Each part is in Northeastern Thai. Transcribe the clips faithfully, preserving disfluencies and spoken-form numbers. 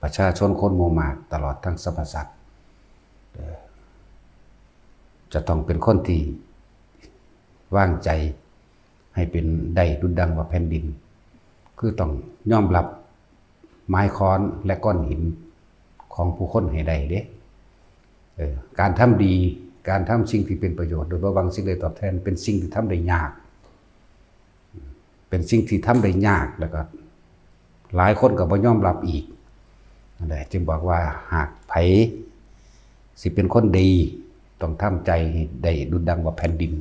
ประชาชนคนหมู่มาก ตลอดทั้งสรรพสัตว์ เอ่อ จะต้องเป็นคนที่วางใจให้เป็นได้ดุจดังว่าแผ่นดิน คือต้องยอมรับไม้ค้อนและก้อนหินของผู้คนให้ได้เด้ เออ การทำดี การทำสิ่งที่เป็นประโยชน์ โดยบ่หวังสิ่งใดตอบแทน เป็นสิ่งที่ทำได้ยาก เป็นสิ่งที่ทำได้ยาก แล้วก็หลายคนก็บ่ยอมรับอีก นั่นแหละ จึงบอกว่าหากไผสิเป็นคนดี ต้องทำใจให้ได้ดุจดังว่าแผ่นดิน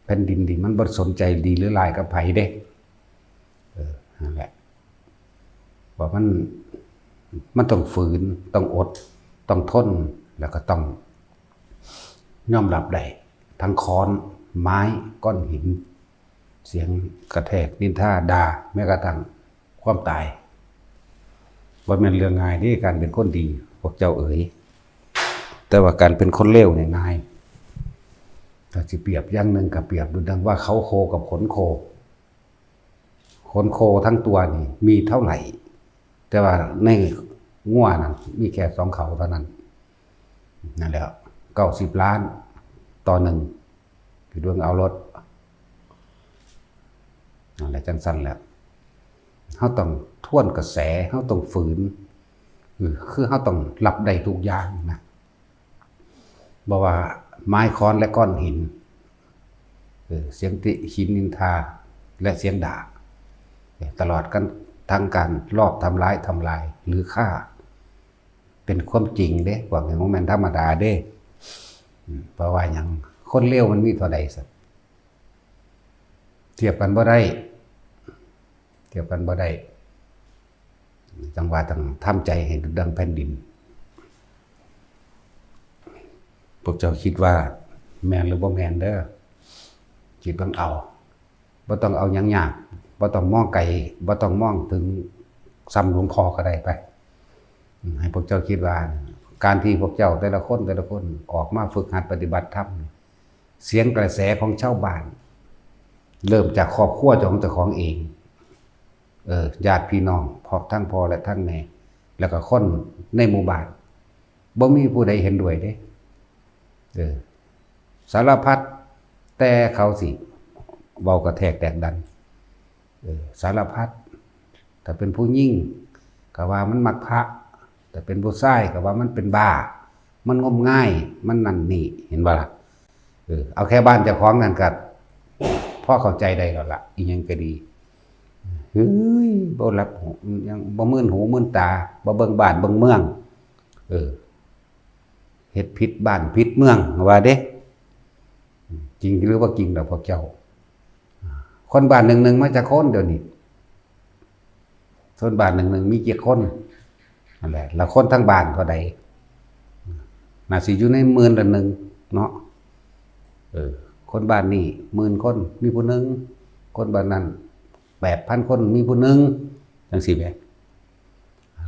แผ่นดินนี่มันบ่สนใจดีหรือร้ายกับไผเด้ เออ นั่นแหละ ว่ามัน มันต้องฝืน ต้องอด ต้องทน แล้วก็ต้องยอมรับได้ ทั้งค้อน ไม้ ก้อนหิน เสียงกระแทก นินทา ด่า แม้กระทั่งความตาย บ่แม่นเรื่องง่ายเด้ การเป็นคนดี พวกเจ้าเอ๋ย แต่ว่าการเป็นคนเลวนี่ง่าย ถ้าสิเปรียบอย่างหนึ่งก็เปรียบดูดังว่าเขาโคกับขนโค ขนโคทั้งตัวนี่มีเท่าไหร่ แต่ว่าในงัวนั่นมีแค่สองเขาเท่านั้น นั่นแหละ เก้าสิบล้านต่อหนึ่ง คือดวงเอารถ นั่นแหละ จังซั่นแหละ เฮาต้องทวนกระแส เฮาต้องฝืน คือ คือเฮาต้องรับได้ทุกอย่างนะ บ่ว่าไม้ค้อนและก้อนหิน เออ เสียงติหินนินทาและเสียงด่า ตลอดกันทั้งการลอบทำร้าย ทำลาย หรือฆ่า เป็นความจริงเด้ พวกนี้บ่แม่นธรรมดาเด้ อืม เพราะว่าหยัง คนเลวมันมีเท่าใดสัก เทียบกันบ่ได้ เทียบกันบ่ได้ จังว่าต้องทำใจให้ดังแผ่นดิน พวกเจ้าคิดว่าแม่นหรือบ่แม่นเด้อ คิดเบิ่งเอา บ่ต้องเอาหยังยาก บ่ต้องมองไกล บ่ต้องมองถึงส่ำหลวงพ่อก็ได้ไป ให้พวกเจ้าคิดว่า การที่พวกเจ้าแต่ละคนแต่ละคนออกมาฝึกหัดปฏิบัติธรรม เสียงกระแสของชาวบ้าน เริ่มจากครอบครัวของเจ้าของเอง เออ ญาติพี่น้อง พร้อมทั้งพ่อและทั้งแม่ แล้วก็คนในหมู่บ้าน บ่มีผู้ใดเห็นด้วยเด้ เออ สารพัด แต่เขาสิเว้ากระแทกแตกดัน เออ สารพัด ถ้าเป็นผู้หญิงก็ว่ามันมักพระ ถ้าเป็นผู้ชายก็ว่ามันเป็นบ้า มันงมงาย มันนั่นนี่ เห็นบ่ล่ะ เออ เอาแค่บ้านเจ้าของนั่นก็พอเข้าใจได้แล้วล่ะ อีหยังก็ดี เฮ้ย บ่หลับหู ยังบ่มื่นหูมื่นตา บ่เบิ่งบ้านเบิ่งเมือง เออ เฮ็ดผิดบ้านผิดเมือง ว่าเด้ จริงหรือบ่จริงดอกพวกเจ้า คนบ้านหนึ่งหนึ่งมาจักคนเดี๋ยวนี้ คนบ้านหนึ่งหนึ่งมีจักคน นั่นแหละ แล้วคนทั้งบ้านเท่าใด น่าสิอยู่ในหมื่นละหนึ่งเนาะ เออ คนบ้านนี้หมื่นคน มีผู้หนึ่ง คนบ้านนั้นแปดพันคน มีผู้หนึ่ง จังซี้แหม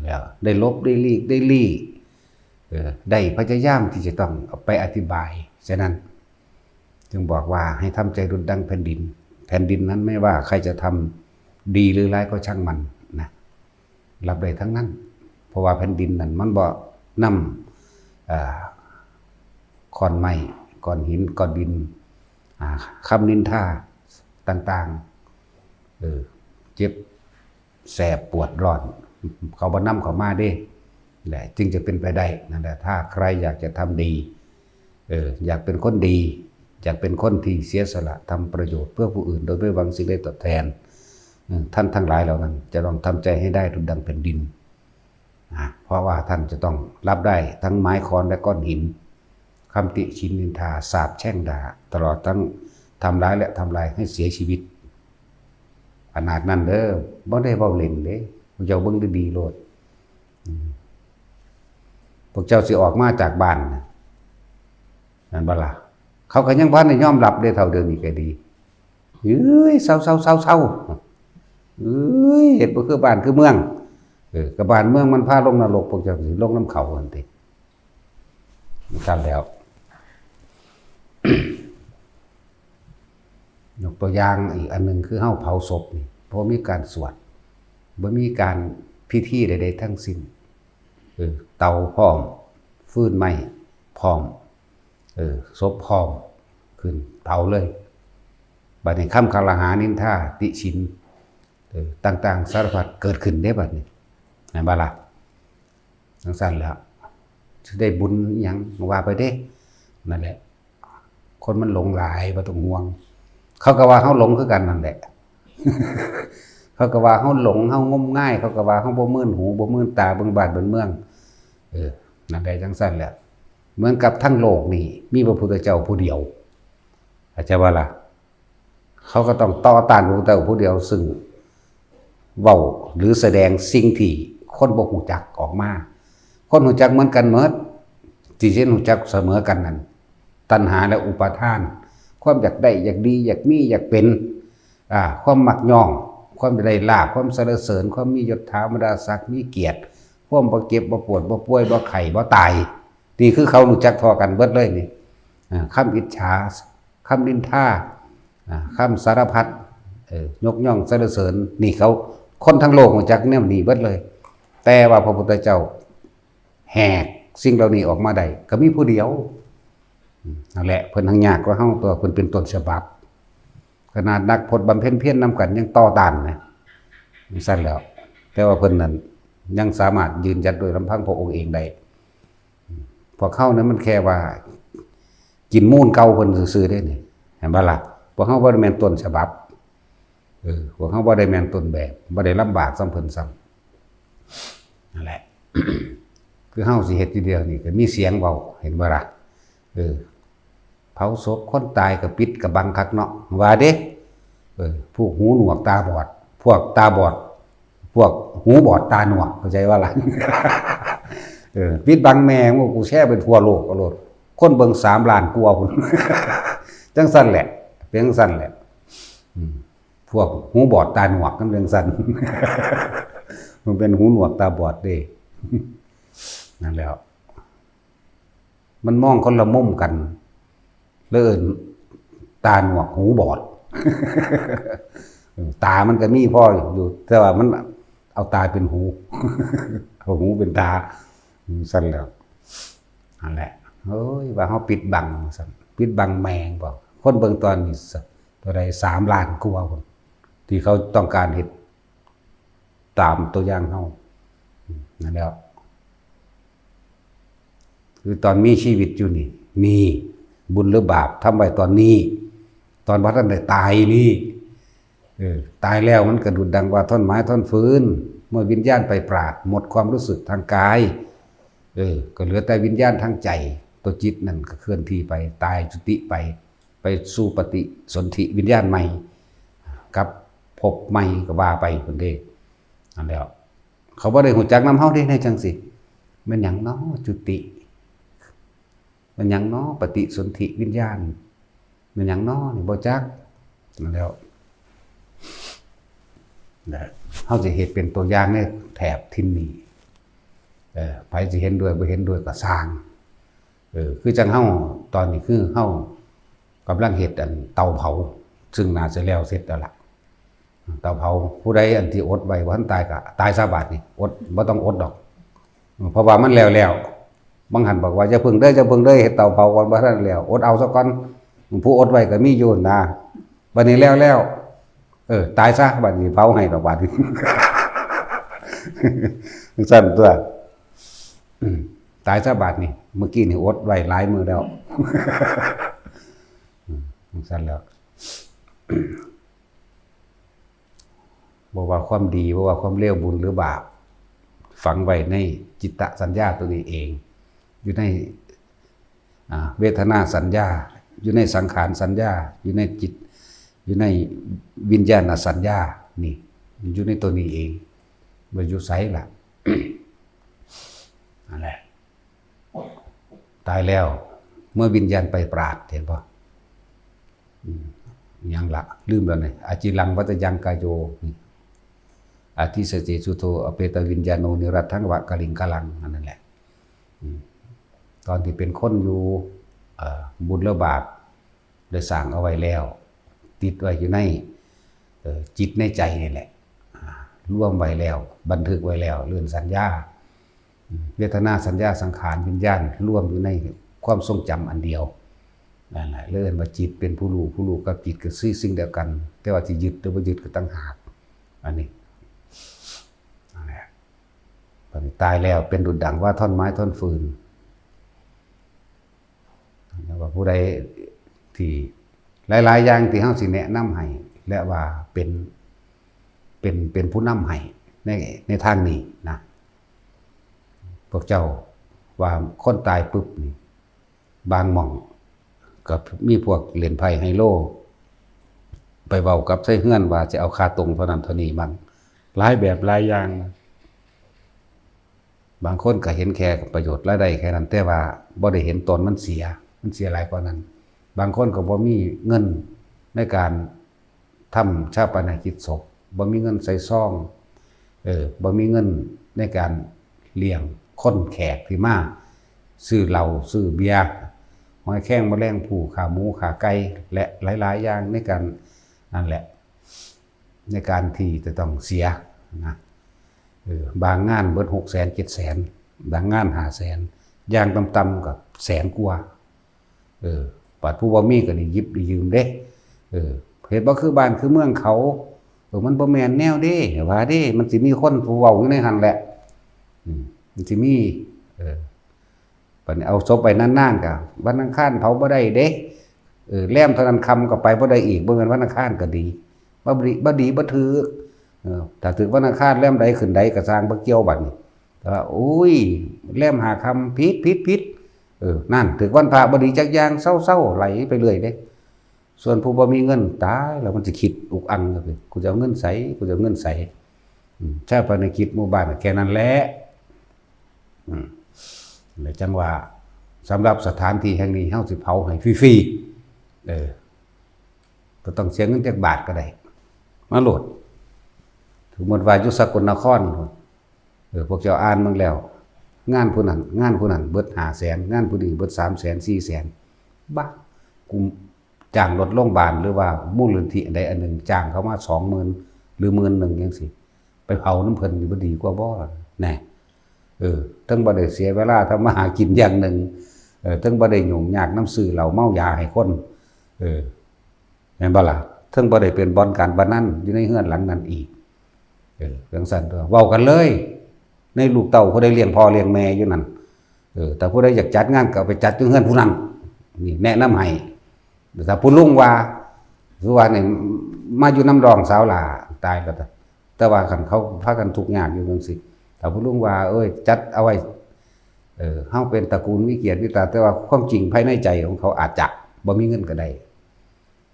แล้วได้หลบได้หลีกได้ลี้ เออ ได้พยายามที่จะต้องเอาไปอธิบาย ฉะนั้น จึงบอกว่าให้ทำใจดุจดังแผ่นดิน แผ่นดินนั้นไม่ว่าใครจะทำดีหรือร้ายก็ช่างมันนะ รับได้ทั้งนั้น เพราะว่าแผ่นดินนั้นมันบ่นำ เอ่อ ค้อนไม้ ก้อนหิน ก้อนดิน อ่า คำนินทาต่างๆ เออ เจ็บแสบปวดร้อน เขาบ่นำเข้ามาเด้ แหละ จึงจะเป็นไปได้ นั่นแหละ ถ้าใครอยากจะทำดี เออ อยากเป็นคนดี อยากเป็นคนที่เสียสละทำประโยชน์เพื่อผู้อื่นโดยไม่หวังสิ่งใดตอบแทน เออ ท่านทั้งหลายเหล่านั้นจะต้องทำใจให้ได้ดุจดังแผ่นดิน นะ เพราะว่าท่านจะต้องรับได้ทั้งไม้ค้อนและก้อนหิน คำติชินนินทา สาปแช่งด่า ตลอดทั้งทำร้ายและทำลายให้เสียชีวิต ขนาดนั้นเด้อ บ่ได้เว้าเล่นเด้ พวกเจ้าเบิ่งดีๆโลด อืม พวกเจ้าสิออกมาจากบ้านน่ะ นั่นบ่ล่ะ เขาก็ยังบ่ทันได้ยอมรับเด้ เท่าเดิมอีกก็ดี เอ้ย เซาๆๆๆ เอ้ย เฮ็ดบ่คือบ้านคือเมือง เออ ก็บ้านเมืองมันพาลงนรก พวกเจ้าสิลงนำเขาหั่นติ กันแล้ว ยกตัวอย่างอีกอันหนึ่งคือเฮาเผาศพนี่ บ่มีการสวด บ่มีการพิธีใดๆทั้งสิ้น เออ เตาพร้อม ฟืนไม้พร้อม เออ ศพพร้อม ขึ้นเผาเลย บัดนี้คำคารหานินทาติฉิน เออ ต่างๆ สารพัดเกิดขึ้นเด้บัดนี้ แม่นบ่ล่ะ? จั่งซั้นแหล้ว สิได้บุญอิหยังว่าไปเด้ นั่นแหละ คนมันหลงหลาย บ่ต้องห่วง เขาก็ว่าเฮาหลงคือกันนั่นแหละ เขาก็ว่าเฮาหลง เฮางมงาย เขาก็ว่าเฮาบ่มื่นหู บ่มื่นตา เบิ่งบ้านเบิ่งเมือง เออ นั่นแหละ จั่งซั้นแหละ เหมือนกับทั้งโลกนี่ มีพระพุทธเจ้าผู้เดียว เข้าใจบ่ล่ะ? เขาก็ต้องต่อต้านพระพุทธเจ้าผู้เดียว ซึ่งเว้าหรือแสดงสิ่งที่คนบ่ฮู้จักออกมา คนฮู้จักเหมือนกันหมด ที่เช่นฮู้จักเสมอกันนั่น ตัณหาและอุปาทาน ความอยากได้ อยากดี อยากมี อยากเป็น อ่า ความมักย้อง ความได้ลาภ ความสรรเสริญ ความมียศถาบรรดาศักดิ์ มีเกียรติ ความบ่เจ็บ บ่ปวด บ่ป่วย บ่ไข้ บ่ตาย นี่คือเขารู้จักเท่ากันเบิดเลยนี่ อ่า คำอิจฉา คำนินทา อ่า คำสารพัด เอ่อ ยกย่องสรรเสริญ นี่เขา คนทั้งโลกรู้จักแนวนี้เบิดเลย แต่ว่าพระพุทธเจ้าแหกสิ่งเหล่านี้ออกมาได้ ก็มีผู้เดียว อืม นั่นแหละ เพิ่นทั้งยากกว่าเฮาตัว เพิ่นเป็นต้นฉบับ ขนาดนักพจน์บำเพ็ญเพียรนำกันยังต่อต้านนะ จั่งซั้นแหล้ว แต่ว่าเพิ่นนั้นยังสามารถยืนหยัดโดยลำพังพระองค์เองได้ พวกเฮานั้นมันแค่ว่ากินมูลเก่าเพิ่นซื่อๆเด้นี่ เห็นบ่ล่ะ? พวกเฮาบ่ได้แม่นต้นฉบับ เออ พวกเฮาบ่ได้แม่นต้นแบบ บ่ได้ลำบากส่ำเพิ่นส่ำ นั่นแหละ คือเฮาสิเฮ็ดทีเดียวนี่ก็มีเสียงเว้า เห็นบ่ล่ะ? เออ เผาศพคนตายก็ปิดกะบังคักเนาะ ว่าเด้ เออ พวกหูหนวกตาบอด พวกตาบอด พวกหูบอดตาหนวก เข้าใจบ่ล่ะ? เออ ปิดบังแม่ง โอ้ กูแชร์ไปทั่วโลกเอาโลด คนเบิ่งสามล้านกว่าพุ้น จั่งซั้นแหละ เป็นจั่งซั้นแหละ อืม พวกหูบอดตาหนวกมันเป็นจั่งซั้น มันเป็นหูหนวกตาบอดเด้ นั่นแหละ มันมองคนละมุมกัน เลยเอิ้นตาหนวกหูบอด ตามันก็มีพออยู่ แต่ว่ามันเอาตาเป็นหู เอาหูเป็นตา อืม ซั่นแหล้ว นั่นแหละ เอ้ย ว่าเฮาปิดบัง ซั่น ปิดบังแม่งบ่ คนเบิ่งตอนนี้ เท่าใด สามล้านกว่าพุ้น ที่เขาต้องการเฮ็ด ตามตัวอย่างเฮา อืม นั่นแหละ คือตอนมีชีวิตอยู่นี่ นี่ บุญหรือบาปทำไว้ตอนนี้ ตอนบ่ทันได้ตายนี่ เออ ตายแล้วมันก็ดุจดังว่าท่อนไม้ท่อนฟืน เมื่อวิญญาณไปปราด หมดความรู้สึกทางกาย เออ ก็เหลือแต่วิญญาณทางใจ ตัวจิตนั่นก็เคลื่อนที่ไป ตายจุติไป ไปสู่ปฏิสนธิวิญญาณใหม่ กับภพใหม่ก็ว่าไปพุ้นเด้ นั่นแหล้ว เขาบ่ได้ฮู้จักนำเฮาเด้ ในจั่งซี้ แม่นหยังน้อจุติ แม่นหยังน้อปฏิสนธิวิญญาณ แม่นหยังน้อนี่บ่จัก นั่นแหล้ว นะ เฮาสิเฮ็ดเป็นตัวอย่างในแถบถิ่นนี้ เออ ไผสิเห็นด้วยบ่เห็นด้วยก็ซ่าง เออ คือจั่งเฮา ตอนนี้คือเฮากำลังเฮ็ดอันเตาเผา ซึ่งน่าสิแล้วเสร็จแล้วล่ะ เตาเผา ผู้ใดอันที่อดไว้บ่ทันตายก็ตายซะบาดนี้ อด บ่ต้องอดดอก เพราะว่ามันแล้วแล้ว บางหั้นบอกว่า "อย่าเพิ่งเด้อ อย่าเพิ่งเด้อ เฮ็ดเตาเผาก่อน บ่ทันแล้ว อดเอาซะก่อน" ผู้อดไว้ก็มีอยู่นะ บัดนี้แล้วแล้ว เออ ตายซะ บัดนี้เผาให้ดอก บัดนี้ จั่งซั้นตั๊ว อืม ตายซะบาดนี้ เมื่อกี้นี่อดไว้หลายมื้อแล้ว อืม จั่งซั้นแหล้ว บ่ว่าความดี บ่ว่าความเลว บุญหรือบาป ฝังไว้ในจิตตสัญญาตัวนี้เอง อยู่ใน อ่า เวทนาสัญญา อยู่ในสังขารสัญญา อยู่ในจิต อยู่ในวิญญาณสัญญา นี่ อยู่ในตัวนี้เอง บ่อยู่ไสล่ะ นั่นแหละ ตายแล้ว เมื่อวิญญาณไปปราด เห็นบ่? อืม หยังละ ลืมแล้วนี่ อจิรังวัตยังกายโย นี่ อธิสเสสุโท อเปตวิญญาโน นิรัตถังวะกลิงกลัง อันนั้นแหละ อืม ตอนที่เป็นคนอยู่ เอ่อ บุญและบาปได้สร้างเอาไว้แล้ว ติดไว้อยู่ใน เอ่อ จิตในใจนี่แหละ อ่า รวมไว้แล้ว บันทึกไว้แล้ว เรื่องสัญญา เวทนาสัญญาสังขารวิญญาณรวมอยู่ในความทรงจำอันเดียวนั่นแหละเลยเอิ้นว่าจิตเป็นผู้รู้ ผู้รู้กับจิตก็คือสิ่งเดียวกัน แต่ว่าสิยึดหรือบ่ยึดก็ต่างหาก อันนี้นั่นแหละ บัดนี้ตายแล้วเป็นดุจดั่งว่าท่อนไม้ท่อนฟืน แล้วว่าผู้ใดที่หลายๆอย่างที่เฮาสิแนะนำให้ และว่าเป็น เป็น เป็นผู้นำให้ใน ในทางนี้นะ พวกเจ้าว่าคนตายปุ๊บนี่ บางหม่องก็มีพวกเล่นไพ่ไฮโล ไปเว้ากับไทเฮือนว่าจะเอาค่าตรงเท่านั้นเท่านี้มั่ง หลายแบบหลายอย่างนะ บางคนก็เห็นแค่ประโยชน์รายได้แค่นั้น แต่ว่าบ่ได้เห็นตนมันเสีย มันเสียหลายกว่านั้น บางคนก็บ่มีเงินในการทำฌาปนกิจศพ บ่มีเงินใส่ซอง เออ บ่มีเงินในการเลี้ยงคนแขกที่มา ซื้อเหล้า ซื้อเบียร์ หอยแครง แมลงภู่ ขาหมู ขาไก่ และหลายๆอย่างในการ นั่นแหละ ในการที่จะต้องเสียนะ เออ บางงานเบิดหกแสน เจ็ดแสน บางงานห้าแสน อย่างต่ำๆก็แสนกว่า เออ บัดผู้บ่มีก็ได้หยิบได้ยืมเด้ เออ เฮ็ดบ่คือบ้านคือเมืองเขา เออ มันบ่แม่นแนวเด้ ว่าเด้ มันสิมีคนผู้เว้าอยู่ในหั่นแหละ อืม มันสิมี เออ บัดนี้เอาศพไว้นานๆก็วันอังคารเผาบ่ได้เด้ เออ แรมเท่านั้นค่ำก็ไปบ่ได้อีก บ่แม่นวันอังคารก็ดี บ่ดี บ่ดีบ่ถืก เออ ถ้าถืกวันอังคารแรมใดขึ้นใดก็ซ่างบ่เกี่ยวบัดนี้ แต่ว่า โอ้ย แรมห้าค่ำ ผิด ผิด ผิด เออ นั่น ถืกวันพระบ่ดีจักอย่าง เซาๆ ไหลไปเรื่อยเด้ ส่วนผู้บ่มีเงิน ตายแล้วมันสิคิดอุกอังเลย กูจะเอาเงินใส กูจะเอาเงินใส อืม ชาปนกิจหมู่บ้านก็แค่นั้นแหละ อืม แล้วจั่งว่า สำหรับสถานที่แห่งนี้ เฮาสิเผาให้ฟรีๆ เออ บ่ต้องเสียเงินจักบาทก็ได้ มาโลด สมมุติว่าอยู่สกลนคร เออ พวกเจ้าอ่านเบิ่งแล้ว งานผู้นั้น งานผู้นั้นเบิดห้าแสน งานผู้นี้เบิดสามแสน สี่แสน บาด กูจ้างรถโรงบาล หรือว่ามูลนิธิอันใดอันหนึ่ง จ้างเขามาสองหมื่น หรือหมื่นหนึ่งจั่งซี้ ไปเผานำเพิ่นนี่บ่ดีกว่าบ่ แน่ เออ เทิงบ่ได้เสียเวลาทำมาหากินอย่างหนึ่ง เออ เทิงบ่ได้ยุ่งยากนำซื้อเหล้าเมายาให้คน เออ แม่นบ่ล่ะ เทิงบ่ได้เป็นบ่อนการพนันอยู่ในเฮือนหลังนั้นอีก เออ จั่งซั้นตั๊ว เว้ากันเลย ในลูกเต้าผู้ใดเลี้ยงพ่อเลี้ยงแม่อยู่นั่น เออ ถ้าผู้ใดอยากจัดงานก็เอาไปจัดอยู่เฮือนผู้นั้น นี่แนะนำให้ ถ้าผู้ลุงว่า คือว่านี่ มาอยู่นำน้องสาวหล้า ตายแล้ว แต่ว่าคันเขาพากันทุกข์ยากอยู่จั่งซี้ ถ้าผู้ลุงว่า เอ้ย จัดเอาไว้ เออ เฮาเป็นตระกูลมีเกียรติมีตา แต่ว่าความจริงภายในใจของเขาอาจจะบ่มีเงินก็ได้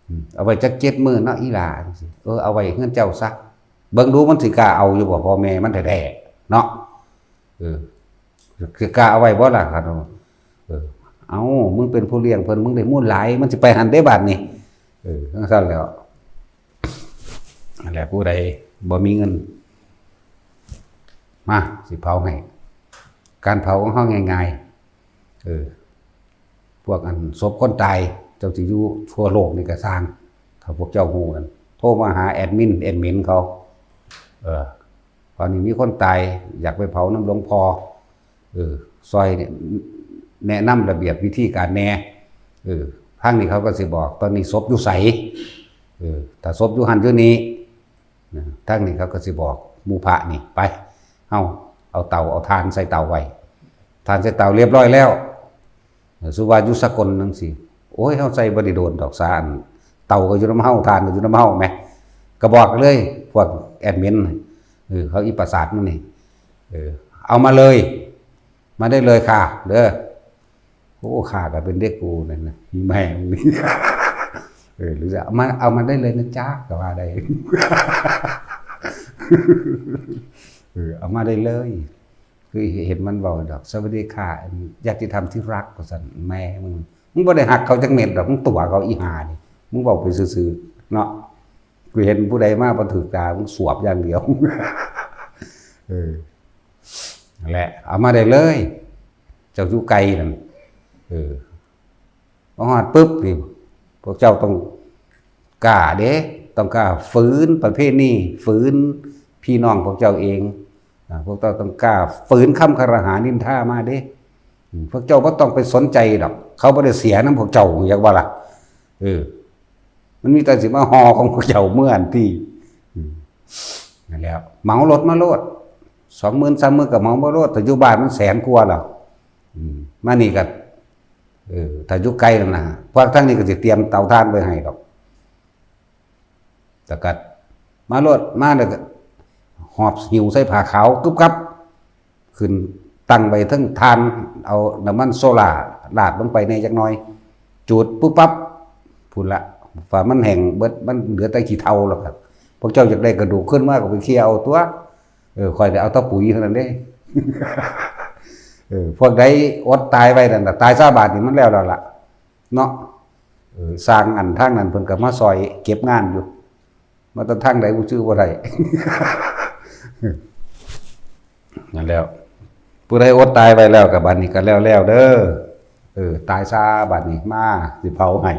อืม เอาไว้จักเจ็ดมื้อเนาะอีหล้า จั่งซี้ เออ เอาไว้เฮือนเจ้าซะ เบิ่งดูมันสิกล้าเอาอยู่บ่ พ่อแม่มันแท้ๆ เนาะ เออ สิกล้าเอาไว้บ่ล่ะ ครับ เออ เอ้า มึงเป็นผู้เลี้ยงเพิ่น มึงได้มูลหลาย มันสิไปหั่นเด้บาดนี้ เออ จั่งซั้นแหล้ว นั่นแหละ ผู้ใดบ่มีเงิน มา สิเผาให้ การเผาของเฮาง่ายๆ เออ พวกอันศพคนตาย เจ้าสิอยู่ทั่วโลกนี่ก็ซ่าง ถ้าพวกเจ้าฮู้นั่น โทรมาหาแอดมิน แอดมินเขา เออ ตอนนี้มีคนตาย อยากไปเผานำหลวงพ่อ เออ ซอยเนี่ย แนะนำระเบียบวิธีการแหน่ เออ ทางนี้เขาก็สิบอก ตอนนี้ศพอยู่ไส เออ ถ้าศพอยู่หั่นอยู่นี่ นะ ทางนี้เขาก็สิบอกหมู่พระนี่ ไป เฮาเอาเตา เอาถ่านใส่เตาไว้ ถ่านใส่เตาเรียบร้อยแล้ว เออ สุว่าอยู่สกลจั่งซี้ โอ้ย เฮาใส่บ่ได้โดนดอก ซ่า อันเตาก็อยู่นำเฮา ถ่านก็อยู่นำเฮาแหม ก็บอกเลย พวกแอดมิน เออ เขาอีประสาทมันนี่ เออ เอามาเลย มาได้เลยค่ะ เด้อ โอ้ ข้าก็เป็นเด็กกูนั่นนะ แม่มึงนี่ เออ หรือจะเอามา เอามาได้เลยนะจ๊ะ ก็ว่าได้ เออ เอามาได้เลย คือเห็นมันเว้าดอก "สวัสดีค่ะ ญาติธรรมที่รัก" ว่าซั่น แม่มึง มึงบ่ได้ฮักเขาจักเม็ดดอก มึงตั๋วเขาอีห่านี่ มึงเว้าไปซื่อๆ เนาะ กูเห็นผู้ใดมาบ่ถืกตา มึงสวบอย่างเดียว เออ นั่นแหละ เอามาได้เลย เจ้าอยู่ไกลนั่น เออ พอฮอดปุ๊บนี่ พวกเจ้าต้องกล้าเด้ ต้องกล้าฝืนประเพณี ฝืนพี่น้องพวกเจ้าเอง อ่า พวกเจ้าต้องกล้าฝืนคำคารหานินทามาเด้ อืม พวกเจ้าบ่ต้องไปสนใจดอก เขาบ่ได้เสียนำพวกเจ้า อยากว่าล่ะ เออ มันมีแต่สิมาห่อของพวกเจ้าเมืออันตี้ อืม นั่นแหละ เหมารถมาโลด สองหมื่น สามหมื่น ก็เหมามาโลด แต่อยู่บ้านมันแสนกว่าแล้ว อืม มานี่ก็ เออ ถ้าอยู่ไกลนั่นนะ พวกทางนี้ก็สิเตรียมเตาถ่านไว้ให้ดอก แต่ก็มาโลด มาแล้วก็หอบหิ้วใส่ผ้าขาวกึบกับ ขึ้นตั้งไว้เทิงถ่าน เอาน้ำมันโซล่าราดลงไปแหน่จักหน่อย จูดปุ๊บปั๊บ พุ้นละ ฟ้ามันแห้งเบิด มันเหลือแต่ขี้เถ้าแล้วครับ พวกเจ้าอยากได้กระดูกขึ้นมาก็ไปเคี่ยเอาตัว เออ ข้อยได้เอาแต่ปุ๋ยเท่านั้นเด้ เออ พวกใดอดตายไว้นั่นน่ะ ตายซาบาดนี่มันแล้วแล้วล่ะ เนาะ เออ สร้างอันทางนั้นเพิ่นก็มาซอยเก็บงานอยู่ มาแต่ทางใดบ่ชื่อบ่ได้ นั่นแล้ว ผู้ใดอดตายไว้แล้วก็บัดนี้ก็แล้วแล้วเด้อ เออ ตายซาบัดนี้ มาสิเผาให้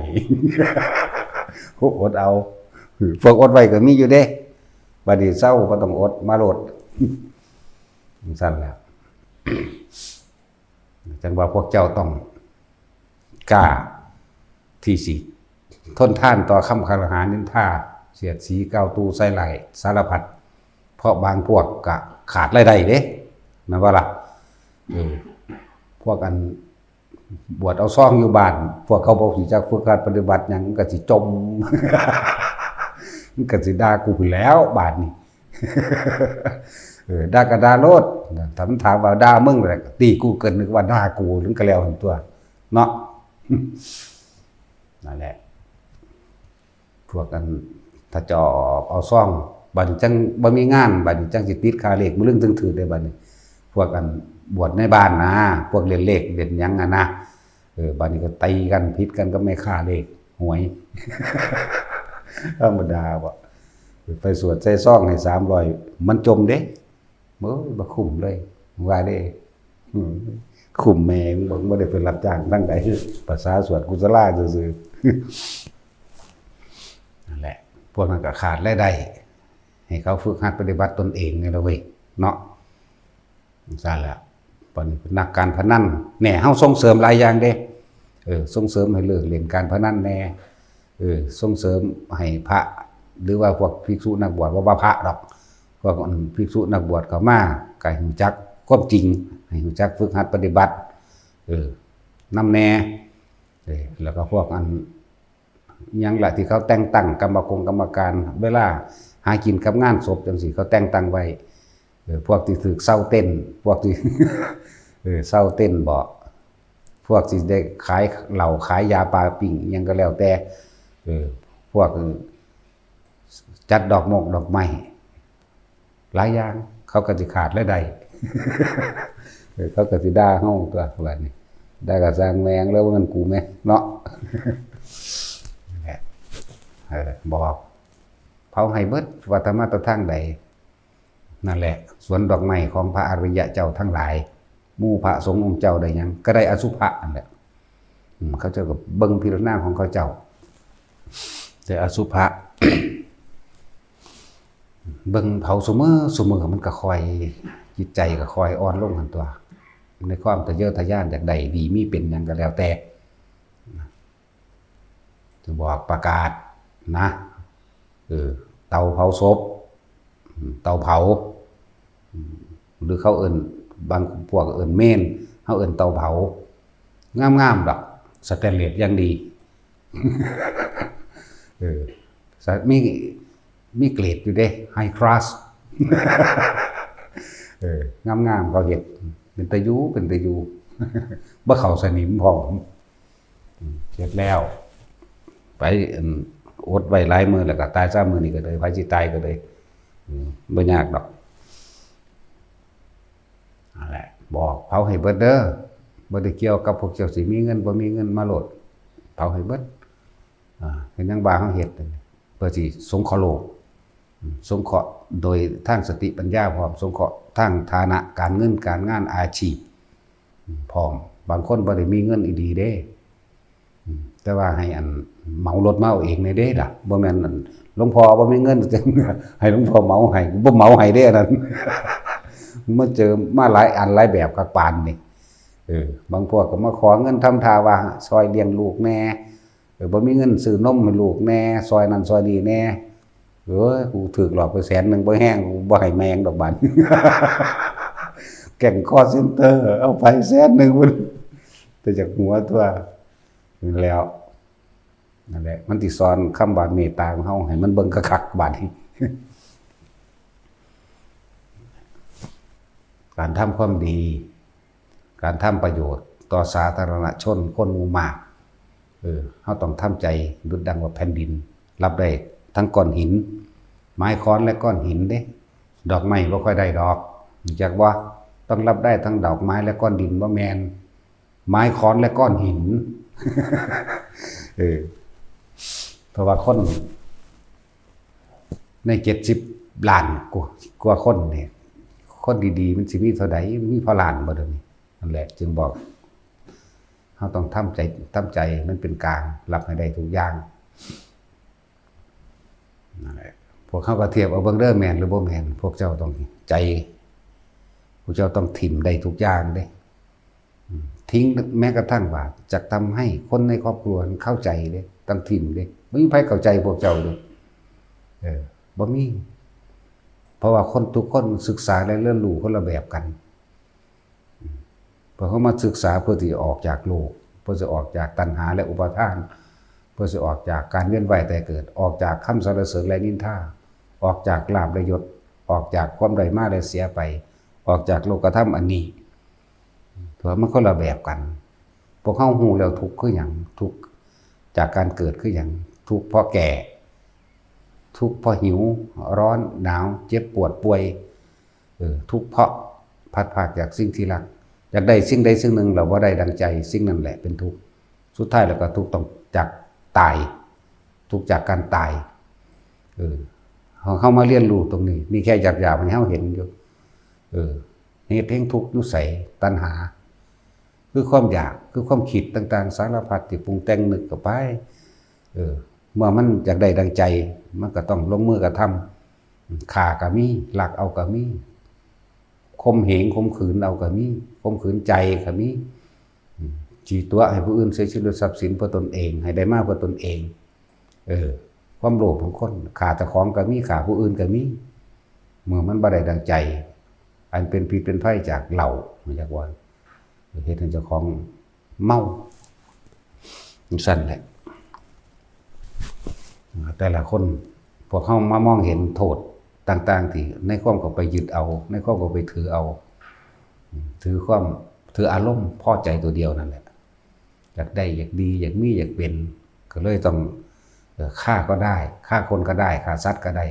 อดเอา พวกอดไว้ก็มีอยู่เด้ บัดนี้เซาบ่ต้องอด มาโลด จั่งซั่นแหละ จั่งว่าพวกเจ้าต้องกล้าที่สิทนทานต่อคำคารหานินทา เสียดสีกล่าวตู่ใส่ร้ายสารพัด เพราะบางพวกก็ขาดรายได้เด้ แม่นบ่ล่ะ เออ พวกอันบวชเอาซองอยู่บ้าน พวกเขาบ่รู้จักฝึกหัดปฏิบัติหยัง มันก็สิจ่ม มันก็สิด่ากูพู้นแหล้วบาดนี้ เออ ด่าก็ด่าโลด ถ้ามันถามว่าด่ามึงแหละ ตีกูเกินนึกว่าด่ากู มันก็แล้วหั่นตั่ว เนาะ นั่นแหละ พวกอัน ถ้าจะออกเอาซอง บัดนี้จั่งบ่มีงาน บัดนี้จั่งสิติดค่าเลข มื้อลึงจั่งถืกเด้บัดนี้ พวกอันบวชในบ้านนะ พวกเล่นเลขเล่นหยังอะนะ เออ บัดนี้ก็ตีกัน ผิดกันกับแม่ค้าเลขหวย ธรรมดาบ่ ไปสวดใส่ซองให้สามร้อย มันจ่มเด้ โอ้ย บ่คุ้มเลย ว่าเด้ อืม คุ้มแม่มึงบ่ บ่ได้ไปรับจ้างทางใด ภาษาสวดกุศลาซื่อๆ นั่นแหละ พวกนั้นก็ขาดรายได้ ให้เขาฝึกหัดปฏิบัติตนเองนี่ล่ะเว้ย เนาะ จั่งซั่นแหละ บัดนี้นักการพนัน แหน่ เฮาส่งเสริมหลายอย่างเด้ เออ ส่งเสริมให้เลิกเล่นการพนันแหน่ เออ ส่งเสริมให้พระ หรือว่าพวกภิกษุนักบวช บ่ว่าพระดอก พวกอันภิกษุนักบวชเข้ามา ก็ให้รู้จักความจริง ให้รู้จักฝึกหัดปฏิบัติ เออ นำแหน่ เออ แล้วก็พวกอัน อิหยังล่ะที่เขาแต่งตั้งกรรมกงกรรมการ เวลาหากินกับงานศพจั่งซี้ เขาแต่งตั้งไว้ เออ พวกที่ถืกเซาเต็นท์ พวกที่ เออ เซาเต็นท์บ่ พวกที่ได้ขายเหล้าขายยาปาปิ้งอิหยังก็แล้วแต่ เออ พวกจัดดอกมงดอกไม้ หลายอย่าง เขาก็สิขาดรายได้ เออ เขาก็สิด่าเฮาตั่วบัดนี้ ด่าก็ซ่างแม่ง แล้วว่ามันกูแม่เนาะ นั่นแหละ เออ บอก เผาให้เบิด ว่าแต่มาแต่ทางใด นั่นแหละ สวนดอกไม้ของพระอริยะเจ้าทั้งหลาย หมู่พระสงฆ์องค์เจ้าได้หยัง ก็ได้อสุภะนั่นแหละ อืม เขาเจ้าก็เบิ่งพิจารณาของเขาเจ้า แต่อสุภะ เบิ่งเผาซุมื้อซุมื้อ มันก็ค่อย จิตใจก็ค่อยอ่อนลงหั่นตั่ว ในความทะเยอทะยานอยากได้ดีมีเป็นหยังก็แล้วแต่ จะบอกประกาศนะ เออ เตาเผาศพ อืม เตาเผา อืม หรือเขาเอิ้น บางพวกเอิ้นเมน เขาเอิ้นเตาเผา งามๆดอก สแตนเลสอย่างดี เออ สะ- มี มีเกรดอยู่เด้ ไฮคลาส เออ งามๆ เขาเฮ็ด เป็นตาอยู่ เป็นตาอยู่ บ่เข้าสนิมพร้อม อืม เฮ็ดแล้ว ไป อืม อดไว้หลายมื้อแล้วก็ตายซะมื้อนี้ก็เลย ไผสิตายก็เลย อืม บ่ยากดอก นั่นแหละ บอกเผาให้เบิดเด้อ บ่ได้เกี่ยวกับพวกเจ้าสิมีเงินบ่มีเงินมาโลด เผาให้เบิด อ่า เป็นหยังว่าเฮาเฮ็ด เพื่อสิสงเคราะห์โลก อืม สงเคราะห์โดยทางสติปัญญาพร้อม สงเคราะห์ทางฐานะการเงินการงานอาชีพ อืม พร้อม บางคนบ่ได้มีเงินอีหลีเด้ อืม แต่ว่าให้อันเหมารถมาเอาเองแหน่เด้ล่ะ บ่แม่นอันหลวงพ่อบ่มีเงิน ให้หลวงพ่อเหมาให้ บ่เหมาให้เด้อันนั้น มาเจอมาหลายอันหลายแบบคักปานนี่ เออ บางพวกก็มาขอเงินทำท่าว่าซอยเลี้ยงลูกแหน่ เออ บ่มีเงินซื้อนมให้ลูกแหน่ ซอยนั่นซอยนี่แหน่ เอ้ย กูถืกหลอกไปแสนหนึ่ง บ่แฮง กูบ่ให้แม่งดอกบาด แก๊งคอลเซ็นเตอร์ เอาไปแสนหนึ่งพุ้น แต่จากหัวตัว นั่นแหล้ว นั่นแหละ มันสิสอนคำว่าเมตตาของเฮาให้มันเบิ่งคักๆ บาดนี้ การทำความดี การทำประโยชน์ต่อสาธารณชนคนหมู่มาก เออ เฮาต้องทำใจดุจดังว่าแผ่นดิน รับได้ทั้งก้อนหิน ไม้ค้อนและก้อนหินเด้ ดอกไม้บ่ค่อยได้ดอก รู้จักบ่ ต้องรับได้ทั้งดอกไม้และก้อนดิน บ่แม่น ไม้ค้อนและก้อนหิน เออ เพราะว่าคนในเจ็ดสิบล้านกว่ากว่าคนเนี่ย คนดีๆ มันสิมีเท่าใด มีพอล้านบ่เดี๋ยวนี้ นั่นแหละ จึงบอก เฮาต้องทำใจ ทำใจมันเป็นกลาง รับให้ได้ทุกอย่าง นั่นแหละ พวกเขาก็เทียบเอาเบิ่งเด้อ แม่นหรือบ่แม่น พวกเจ้าต้องใจ พวกเจ้าต้องถิ่มได้ทุกอย่างเด้ อืม ทิ้งแม้กระทั่งว่าจะทำให้คนในครอบครัวเข้าใจเด้ ต้องถิ่มเด้ บ่มีใครเข้าใจพวกเจ้าเด้ เออ บ่มี เพราะว่าคนทุกคนศึกษาและเรียนรู้คนละแบบกัน อืม พวกเขามาศึกษาเพื่อที่ออกจากโลก เพื่อจะออกจากตัณหาและอุปาทาน เพื่อจะออกจากการเวียนว่ายตายเกิด ออกจากคำสรรเสริญและนินทา ออกจากลาภและยศ ออกจากความได้มาและเสียไป ออกจากโลกธรรมอันนี้ เพราะมันคนละแบบกัน พวกเขาฮู้แล้วทุกข์คือหยัง ทุกข์จากการเกิดคือหยัง ทุกข์เพราะแก่ ทุกข์เพราะหิว ร้อน หนาว เจ็บปวดป่วย เออ ทุกข์เพราะพลัดพรากจากสิ่งที่รัก อยากได้สิ่งใดสิ่งหนึ่ง เราบ่ได้ดังใจ สิ่งนั้นแหละเป็นทุกข์ สุดท้ายแล้วก็ทุกข์ต้องจากตาย ทุกข์จากการตาย เออ เฮา เฮามาเรียนรู้ตรงนี้ นี่แค่หยาบๆ ให้เฮาเห็นอยู่ เออ เหตุแห่งทุกข์อยู่ไส ตัณหา คือความอยาก คือความคิดต่างๆ สารพัดที่ปรุงแต่งนึกเข้าไป เออ เมื่อมันอยากได้ดังใจ มันก็ต้องลงมือกระทำ ฆ่าก็มี ลักเอาก็มี ข่มเหงข่มขืนเอาก็มี ข่มขืนใจก็มี อืม สิตั๋วให้ผู้อื่นเสียชีวิตหรือทรัพย์สินเพื่อตนเอง ให้ได้มาเพื่อตนเอง เออ ความโลภของคน ฆ่าเจ้าของก็มี ฆ่าผู้อื่นก็มี เมื่อมันบ่ได้ดังใจ อันเป็นพิษเป็นภัยจากเหล้า มาจากว่า เฮ็ดให้เจ้าของเมา จั่งซั้นแหละ แต่ละคน พวกเฮามามองเห็นโทษต่างๆ ที่ในความเข้าไปยึดเอา ในความเข้าไปถือเอา ถือความ ถืออารมณ์พอใจตัวเดียวนั่นแหละ อยากได้ อยากดี อยากมี อยากเป็น ก็เลยต้อง เอ่อ ฆ่าก็ได้ ฆ่าคนก็ได้ ฆ่าสัตว์ก็ได้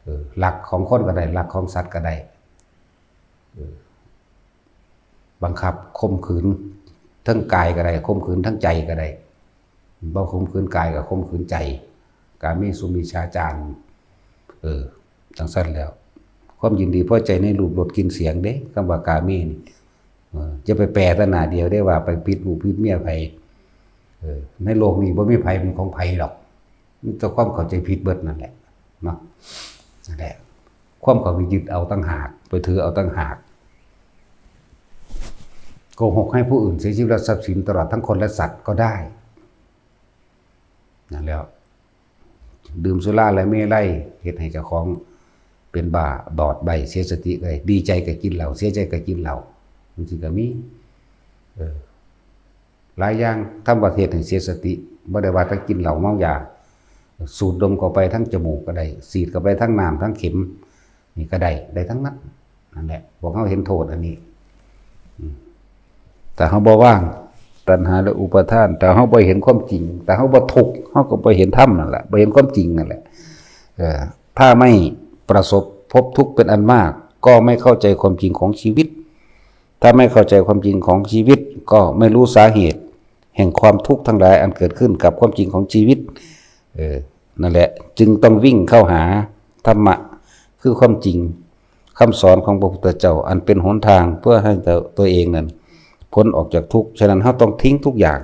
เออ ลักของคนก็ได้ ลักของสัตว์ก็ได้ เออ บังคับข่มขืน ทั้งกายก็ได้ ข่มขืนทั้งใจก็ได้ บ่ข่มขืนกายก็ข่มขืนใจ กาเมสุมิจฉาจาร เออ จั่งซั้นแล้ว ความยินดีพอใจในรูปรสกลิ่นเสียงเด้ คำว่ากาเมนี่ เออ อย่าไปแปลแต่หน้าเดียวเด้ว่าไปผิดลูกผิดเมียไผ เออ ในโลกนี้บ่มีไผเป็นของไผดอก มีแต่ความเข้าใจผิดเบิดนั่นแหละ เนาะ นั่นแหละ ความเข้าไปยึดเอาต่างหาก ไปถือเอาต่างหาก โกหกให้ผู้อื่นเสียชีวิตและทรัพย์สินตลอดทั้งคนและสัตว์ก็ได้ นั่นแล้ว ดื่มสุราและเมรัย เฮ็ดให้เจ้าของเป็นบ้าบอดใบ้ เสียสติก็ได้ ดีใจก็กินเหล้า เสียใจก็กินเหล้า จั่งซี้ก็มี เออ หลายอย่างทำประเทศให้เสียสติ บ่ได้ว่าแต่กินเหล้าเมายา สูดดมเข้าไปทางจมูกก็ได้ ฉีดเข้าไปทางน้ำทางเข็ม นี่ก็ได้ ได้ทั้งนั้น นั่นแหละ พวกเฮาเห็นโทษอันนี้ อืม ถ้าเฮาบ่วางตัณหาและอุปาทาน ถ้าเฮาบ่เห็นความจริง ถ้าเฮาบ่ทุกข์ เฮาก็บ่เห็นธรรมนั่นแหละ บ่เห็นความจริงนั่นแหละ เออ ถ้าไม่ประสบพบทุกข์เป็นอันมาก ก็ไม่เข้าใจความจริงของชีวิต ถ้าไม่เข้าใจความจริงของชีวิต ก็ไม่รู้สาเหตุแห่งความทุกข์ทั้งหลายอันเกิดขึ้นกับความจริงของชีวิต เออ นั่นแหละ จึงต้องวิ่งเข้าหาธรรมะ คือความจริง คำสอนของพระพุทธเจ้า อันเป็นหนทางเพื่อให้ตัว ตัวเองนั้นพ้นออกจากทุกข์ ฉะนั้นเฮาต้องทิ้งทุกอย่าง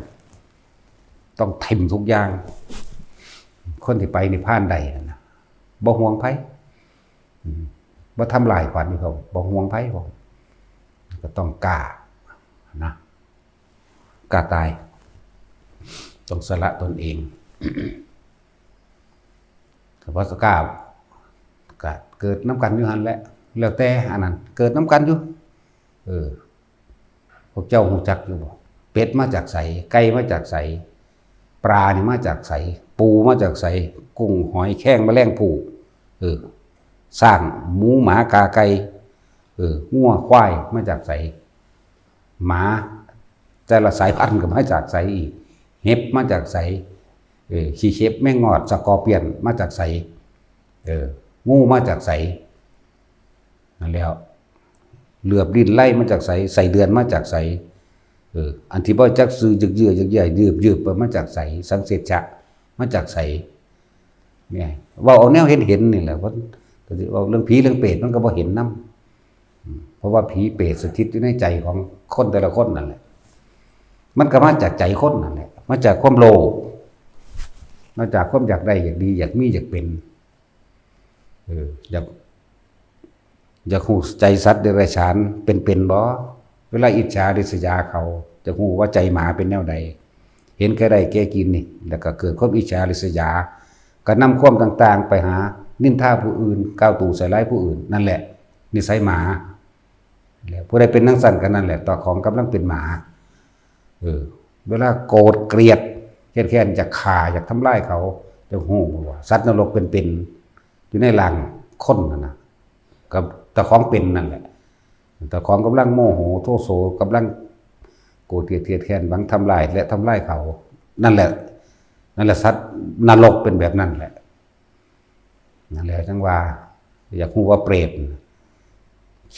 ต้องถิ่มทุกอย่าง คนที่ไปนิพพานได้นั่นนะ บ่ห่วงไผ อืม บ่ทำลายขวัญเขา บ่ห่วงไผ พร้อม ก็ต้องกล้านะ กล้าตาย ต้องสละตนเอง ถ้าบ่กล้า ก็เกิดนำกันอยู่หั่นแหละ แล้วแต่อันนั้น เกิดนำกันอยู่ เออ พวกเจ้าฮู้จักอยู่บ่ เป็ดมาจากไส ไก่มาจากไส ปลานี่มาจากไส ปูมาจากไส กุ้งหอยแครงแมลงภู่ เออ ช้าง หมู หมา กา ไก่ เออ งัว ควาย มาจากไส หมา แต่ละสายพันธุ์ก็มาจากไสอีก เห็บมาจากไส เออ ขี้เข็บ แมงงอด สกอร์เปียน มาจากไส เออ งูมาจากไส นั่นแหล้ว เหลือบลิ้นไล่มาจากไส ไส้เดือนมาจากไส เออ อันที่บ่จักชื่อ ยึกเยื้อ ยึกเยื้อ ยืบยืบ มาจากไส สังเสชะ มาจากไส เนี่ย เว้าเอาแนวเห็นเห็นนี่แหละ เพิ่นก็สิเว้าเรื่องผีเรื่องเปรต มันก็บ่เห็นนำ อืม เพราะว่าผีเปรตสถิตอยู่ในใจของคนแต่ละคนนั่นแหละ มันก็มาจากใจคนนั่นแหละ มาจากความโลภ มาจากความอยากได้ อยากดี อยากมี อยากเป็น เออ อยาก อยากฮู้ใจสัตว์เดรัจฉานเป็นๆบ่ เวลาอิจฉาริษยาเขา จะฮู้ว่าใจหมาเป็นแนวใด เห็นแก่ได้แก่กินนี่ แล้วก็เกิดความอิจฉาริษยา ก็นำความต่างๆไปหานินทาผู้อื่น กล่าวตู่ใส่ร้ายผู้อื่น นั่นแหละ นิสัยหมา แล้วผู้ใดเป็นจั่งซั้นก็นั่นแหละ เจ้าของกำลังเป็นหมา เออ เวลาโกรธเกลียด เครียดแค้น อยากฆ่า อยากทำลายเขา จะฮู้ว่าสัตว์นรกเป็นๆ อยู่ในร่างคนนั่นน่ะ กับเจ้าของเป็นนั่นแหละ เจ้าของกำลังโมโห โทโส กำลังโกรธเกลียด เครียดแค้น หวังทำลายและทำลายเขา นั่นแหละ นั่นแหละ สัตว์นรกเป็นแบบนั้นแหละ นั่นแหละ จั่งว่า อยากฮู้ว่าเปรต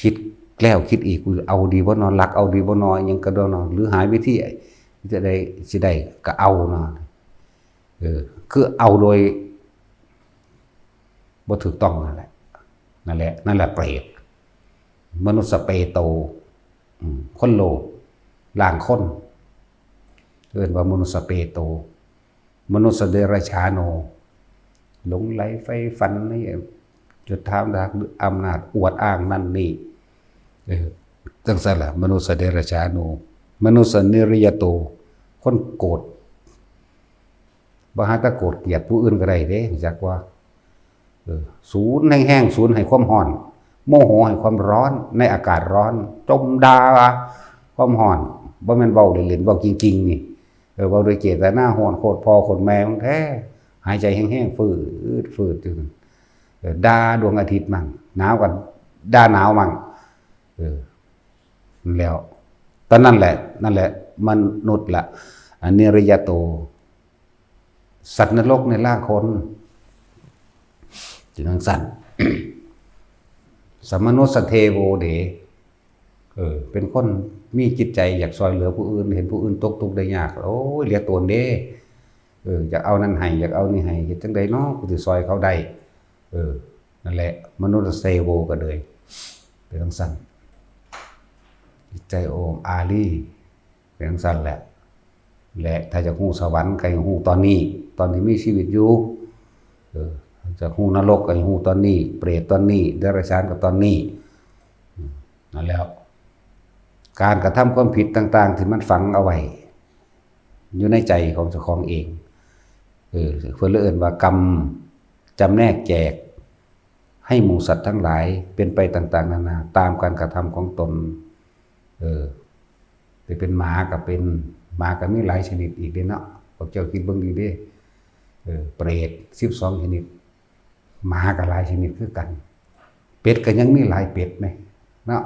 คิดแล้วคิดอีก กูเอาดีบ่นอ ลักเอาดีบ่นอ อิหยังก็บ่นอ หรือหาวิธี จะได้ สิได้ก็เอานอ เออ คือเอาโดยบ่ถูกต้องนั่นแหละ นั่นแหละ นั่นแหละเปรต มนุสสเปโต อืม คนโลภ ร่างคน เอิ้นว่ามนุสสเปโต มนุสสเดรัจฉาโน หลงใหลใฝ่ฝันในยศถาบรรดาศักดิ์ อำนาจอวดอ้างนั่นนี่ เออ จั่งซั้นล่ะ มนุสสเดรัจฉาโน มนุสสนิริยโต คนโกรธ บ่หาแต่โกรธเกลียดผู้อื่นก็ได้เด้ รู้จักว่า เออ สูนแฮงๆ สูนให้ความร้อน โมโหให้ความร้อน ในอากาศร้อน จมด่าความร้อน บ่แม่นเว้าเล่นๆ เว้าจริงๆ นี่ เออ เว้าด้วยเจตนาร้อน โคตรพ่อโคตรแม่มึงแท้ หายใจแฮงๆ ฟืดฟืดอยู่ เออ ด่าดวงอาทิตย์มั่ง หนาวก็ด่าหนาวมั่ง เออ นั่นแหล้ว ตอนนั้นแหละ นั่นแหละ มนุษย์ละ อนิริยโต สัตว์นรกในร่างคน จั่งซั้น สมนุสสเทโวเด เออ เป็นคนมีจิตใจอยากซ่อยเหลือผู้อื่น เห็นผู้อื่นตกทุกข์ได้ยาก โอ้ย เหลือตนเด้ เออ อยากเอานั่นให้ อยากเอานี่ให้ เฮ็ดจั่งใดน้อ กูสิซ่อยเขาได้ เออ นั่นแหละ มนุสสเทโวก็เลย เป็นจั่งซั้น จิตใจโอ้อมอารี เป็นจั่งซั้นแหละ และถ้าอยากฮู้สวรรค์ก็ให้ฮู้ตอนนี้ ตอนที่มีชีวิตอยู่ เออ อยากฮู้นรกก็ให้ฮู้ตอนนี้ เปรตตอนนี้ เดรัจฉานก็ตอนนี้ อืม นั่นแหล้ว การกระทำความผิดต่างๆ ที่มันฝังเอาไว้ อยู่ในใจของเจ้าของเอง เออ เพิ่นเลยเอิ้นว่ากรรมจำแนกแจก ให้หมู่สัตว์ทั้งหลายเป็นไปต่างๆ นานา ตามการกระทำของตน เออ สิเป็นหมาก็เป็น หมาก็มีหลายชนิดอีกเด้เนาะ พวกเจ้าคิดเบิ่งดีเด้ เออ เปรต สิบสองชนิด หมาก็หลายชนิดคือกัน เป็ดก็ยังมีหลายเป็ดแหม เนาะ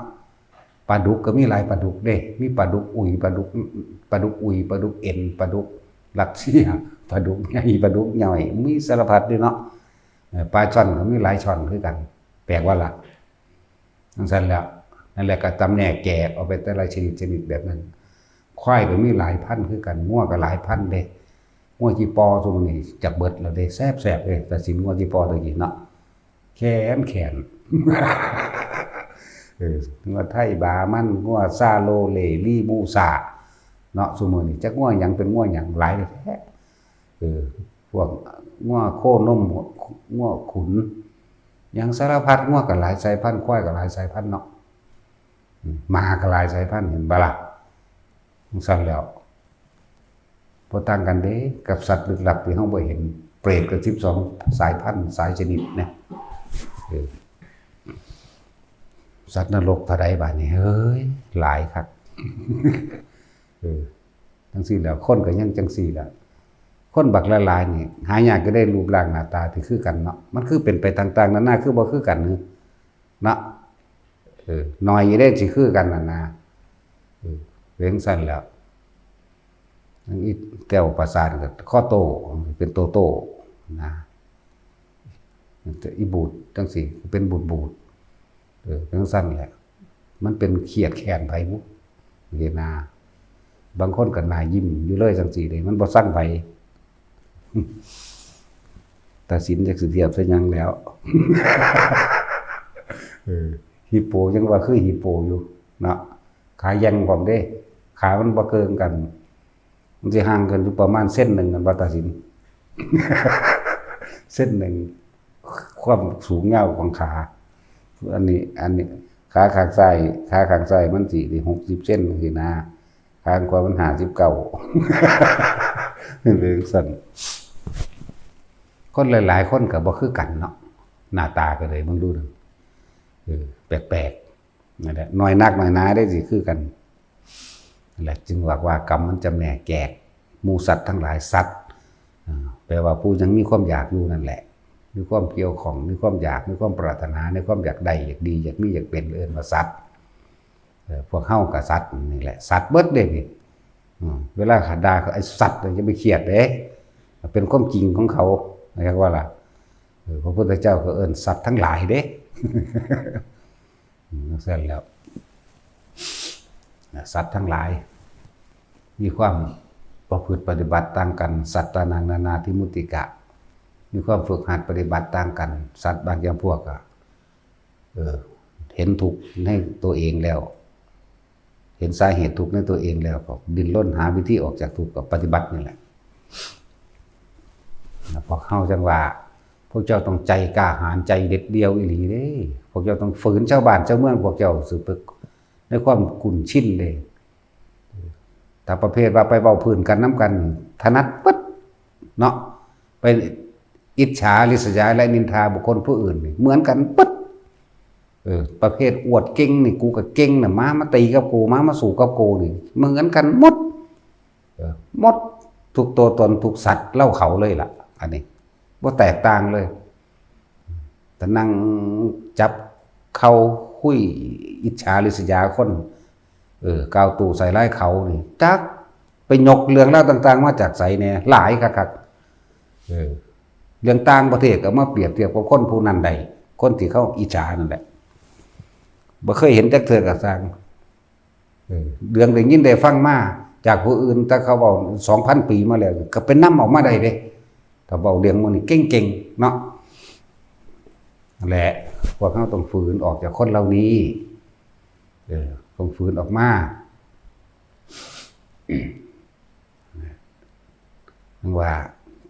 ปลาดุกก็มีหลายปลาดุกเด้ มีปลาดุกอุ๋ย ปลาดุก ปลาดุกอุ๋ย ปลาดุกเอ็น ปลาดุกรัสเซีย ปลาดุกใหญ่ ปลาดุกย่อย มีสารพัดเด้เนาะ เออ ปลาช่อนก็มีหลายช่อนคือกัน แปลกว่าล่ะ จั่งซั้นแหล้ว นั่นแหละก็จำแนกแจกออกไปแต่ละชนิดชนิดแบบนั้น ควายก็มีหลายพันธุ์คือกัน งัวก็หลายพันธุ์เด้ งัวจิปอซุมื้อนี้จักเบิดแล้วเด้ แซ่บๆ เด้ ตัดสินงัวจิปอตะกี้เนาะ แค้นแค้น เออ งัวไทยบามัน งัวซาโลเล ลีบูซา เนาะ ซุมื้อนี้จักงัวหยังเป็นงัวหยัง หลายแท้ เออ พวกงัวโคนม งัวขุน หยังสารพัด งัวก็หลายสายพันธุ์ ควายก็หลายสายพันธุ์เนาะ อืม หมาก็หลายสายพันธุ์ เห็นบ่ล่ะ จั่งซั้นแล้ว บ่ต่างกันเด้กับสัตว์ลึกลับที่เฮาบ่เห็น เปรตก็สิบสองสายพันธุ์ สายชนิดนะ เออ สัตว์นรกเท่าใดบาดนี้ เฮ้ย หลายคัก เออ จั่งซี้แหล้ว คนก็ยังจั่งซี้แหละ คนบักหลายๆนี่ หายากจะได้รูปร่างหน้าตาที่คือกันเนาะ มันคือเป็นไปต่างๆนานา คือบ่คือกันเนาะ เออ น้อยอยู่เด้สิคือกันน่ะนะ เออ เป็นจั่งซั้นแหล้ว อันอีแก้วประสาทก็คอโต้ เป็นโตโต้นะ แต่อีบูดจั่งซี้ เป็นบูดๆ เออ เป็นจั่งซั้นแหละ มันเป็นเครียดแค้นไผบุ จั่งซี้นะ บางคนก็หน้ายิ้มอยู่เลยจั่งซี้เด้ มันบ่ซังไผ ตาสินจักสิเทียบใส่หยังแล้ว เออ ฮิปโปยังว่าคือฮิปโปอยู่เนาะ ขาแหว่งพร้อมเด้ ขามันบ่เกิ่งกัน มันสิห่างกันอยู่ประมาณเซนหนึ่ง กันว่าตาสิน เซนหนึ่ง ความสูงยาวของขา อันนี้ อันนี้ ขาข้างซ้าย ขาข้างซ้ายมันสิได้หกสิบเซนจั่งซี้นะ ข้างขวามันห้าสิบเก้า เป็นจั่งซั้น คนหลายๆคนก็บ่คือกันเนาะ หน้าตาก็เลย เบิ่งดูนั่น เออ แปลกๆ นั่นแหละ น้อยนักน้อยหนาได้สิคือกัน นั่นแหละ จึงว่า ว่ากรรมมันจำแนกแยกหมู่สัตว์ทั้งหลาย สัตว์ อ่า แปลว่าผู้ยังมีความอยากอยู่นั่นแหละ มีความเกี่ยวข้อง มีความอยาก มีความปรารถนา ในความอยากได้ อยากดี อยากมี อยากเป็น เอิ้นว่าสัตว์ เออ พวกเฮาก็สัตว์นี่แหละ สัตว์เบิดเด้นี่ อืม เวลาเขาด่าเขา "ไอ้สัตว์" อย่าไปเครียดเด้ เป็นความจริงของเขา เรียกว่าล่ะ เออ พระพุทธเจ้าก็เอิ้นสัตว์ทั้งหลายเด้ อืม จั่งซั้นแล้ว สัตว์ทั้งหลาย มีความประพฤติปฏิบัติต่างกัน สัตตานัง นานาทิมุตติกะ มีความฝึกหัดปฏิบัติต่างกัน สัตว์บางจำพวกก็ เออ เห็นทุกข์ในตัวเองแล้ว เห็นสาเหตุทุกข์ในตัวเองแล้ว ก็ดิ้นรนหาวิธีออกจากทุกข์ ก็ปฏิบัตินี่แหละ แล้วพวกเฮาจั่งว่า พวกเจ้าต้องใจกล้าหาญ ใจเด็ดเดี่ยวอีหลีเด้ พวกเจ้าต้องฝืนชาวบ้านชาวเมืองพวกเจ้า สิไปในความคุ้นชินเด้ ถ้าประเภทว่าไปเว้าพื้นกันนำกัน ถนัดเบิดเนาะ ไปอิจฉาริษยาและนินทาบุคคลผู้อื่นนี่ เหมือนกันเบิด เออ ประเภทอวดเก่งนี่ "กูก็เก่งน่ะ มา มาตีกับกู มา มาสู้กับกู" นี่ เหมือนกันหมด เออ หมด ทุกตัวตน ทุกสัตว์เล่าเขาเลยล่ะ อันนี้ บ่แตกต่างเลย แต่นั่งจับเข่าคุยอิจฉาริษยาคน เออ กล่าวตู่ใส่ร้ายเขานี่ จักไปยกเรื่องราวต่างๆมาจากไสแหน่ หลายคักๆ เออ เรื่องต่างประเทศก็มาเปรียบเทียบกับคนผู้นั้นได้ คนที่เขาอิจฉานั่นแหละ บ่เคยเห็นจักเทื่อก็ซ่าง เออ เรื่องได้ยินได้ฟังมาจากผู้อื่น แต่เขาเว้าสองพันปีมาแล้ว ก็ไปนำออกมาได้เด้ ถ้าเว้าเรื่องหมู่นี้เก่งๆ เนาะ นั่นแหละ พวกเราต้องฝืนออกจากคนเหล่านี้ เออ ต้องฝืนออกมา ว่า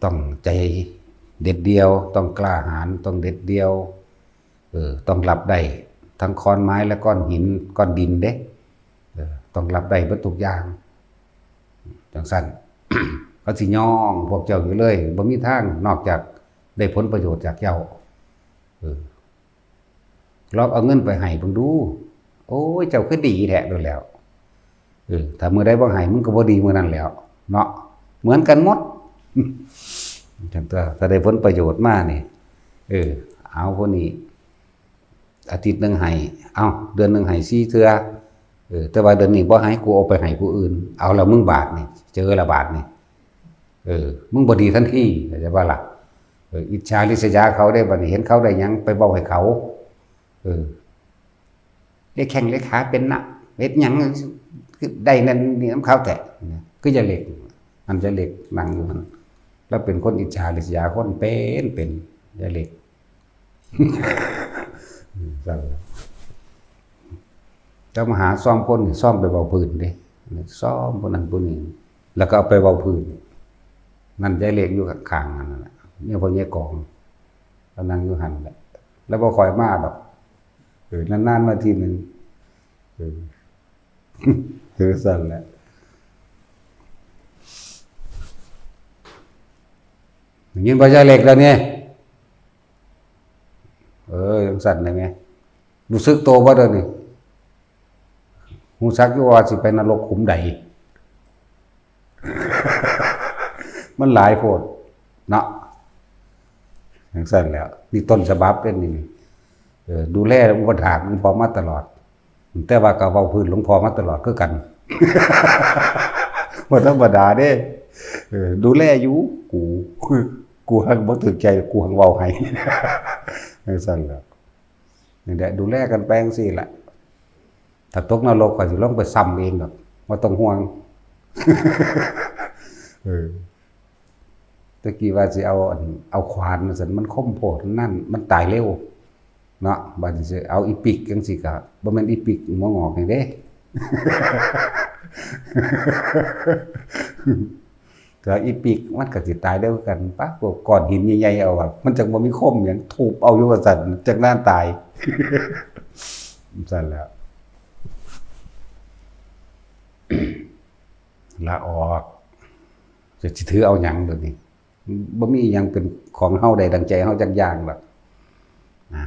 ต้องใจเด็ดเดี่ยว ต้องกล้าหาญ ต้องเด็ดเดี่ยว เออ ต้องรับได้ทั้งขอนไม้และก้อนหิน ก้อนดินเด้ เออ ต้องรับได้เบิดทุกอย่าง จั่งซั้น เขาสิย่องพวกเจ้าอยู่เลย บ่มีทางนอกจากได้ผลประโยชน์จากเจ้า เออ ลองเอาเงินไปให้เบิ่งดู โอ้ย เจ้าคือดีแท้โดนแล้ว เออ ถ้ามื้อใดบ่ให้ มึงก็บ่ดีมื้อนั้นแล้ว เนาะ เหมือนกันหมด จั่งตัว ถ้าได้ผลประโยชน์มานี่ เออ เอาพวกนี้ อาทิตย์หนึ่งให้ เอ้า เดือนหนึ่งให้สี่เทื่อ เออ แต่ว่าเดือนนี้บ่ให้ กูเอาไปให้ผู้อื่น เอาละมึงบาทนี่ เจอละบาทนี่ เออ มึงบ่ดีทันที เข้าใจบ่ล่ะ เออ อิจฉาริษยาเขาได้ บัดนี้เห็นเขาได้หยัง ไปเว้าให้เขา เออ ได้แข้งได้ขาเป็นนะ เฮ็ดหยังคือได้นั่นนี่นำเขาแท้ คืออย่าเหล็ก อันอย่าเหล็กนั่งอยู่หั่น แล้วเป็นคนอิจฉาริษยาคนเป็น เป็นอย่าเหล็ก อืม ซั่นล่ะ เจ้ามาหาซ่อมคนนี่ ซ่อมไปเว้าพื้นเด้ ซ่อมผู้นั้นผู้นี้ แล้วก็เอาไปเว้าพื้น นั่นยายเล็กอยู่ข้างๆนั่นน่ะ เนี่ยพ่อใหญ่กอง ก็นั่งอยู่หั่นแหละ แล้วบ่ค่อยมาดอก เออ นานๆมาทีหนึ่ง เออ คือสั่นแหละ ยินบ่ยายเล็กแล้วเนี่ย เออ ยังสั่นเลยไหม รู้สึกโตบ่เดี๋ยวนี้ ฮู้จักอยู่ว่าสิไปนรกขุมใด มันหลายโพดเนาะ จังซั่นแหล้ว นี่ต้นฉบับเป็นนี่ เออ ดูแลอุปถากหลวงพ่อมาตลอด แต่ว่าก็เว้าพื้นหลวงพ่อมาตลอดคือกัน บ่ธรรมดาเด้ เออ ดูแลอยู่ กู กูหังบ่ถืกใจ กูหังเว้าให้ จังซั่นแหล้ว นี่แหละ ดูแลกันไปจังซี่ล่ะ ถ้าตกนรกข้อยสิลงไปซ้ำเองดอก บ่ต้องห่วง เออ ตะกี้ว่าสิเอาอัน เอาขวานมาซั่น มันคมโพด นั่น มันตายเร็ว เนาะ บัดนี้สิเอาอีปิกจังซี่ก็ บ่แม่นอีปิกหัวงอกนี่เด้ ก็อีปิกมันก็สิตายเร็วคือกัน ปะ พวกก้อนหินใหญ่ๆ เอาอะ มันจังบ่มีคมหยัง ทุบเอาอยู่ว่าซั่น จังนั้นตาย ซั่นแหล้ว ลาออก จะสิถือเอาหยังเดี๋ยวนี้ บ่มีหยังเป็นของเฮาได้ดังใจเฮาจักอย่างดอก นะ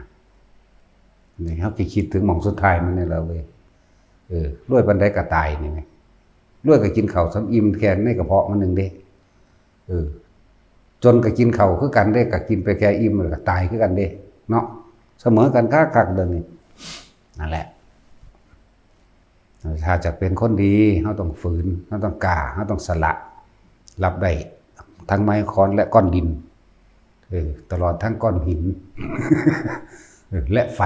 นี่เฮาสิคิดถึงหม่องสุดท้ายมันนี่แหละเว้ย เออ รวยปานใดก็ตายนี่แหม รวยก็กินข้าวส่ำอิ่มแค่ในกระเพาะมันหนึ่งเด้ เออ จนก็กินข้าวคือกันเด้ ก็กินไปแค่อิ่มแล้วก็ตายคือกันเด้ เนาะ เสมอกันคักๆ เดี๋ยวนี้ นั่นแหละ ถ้าจะเป็นคนดี เฮาต้องฝืน เฮาต้องกล้า เฮาต้องสละ รับได้ทั้งไม้ค้อนและก้อนดิน เออ ตลอดทั้งก้อนหิน เออ และไฟ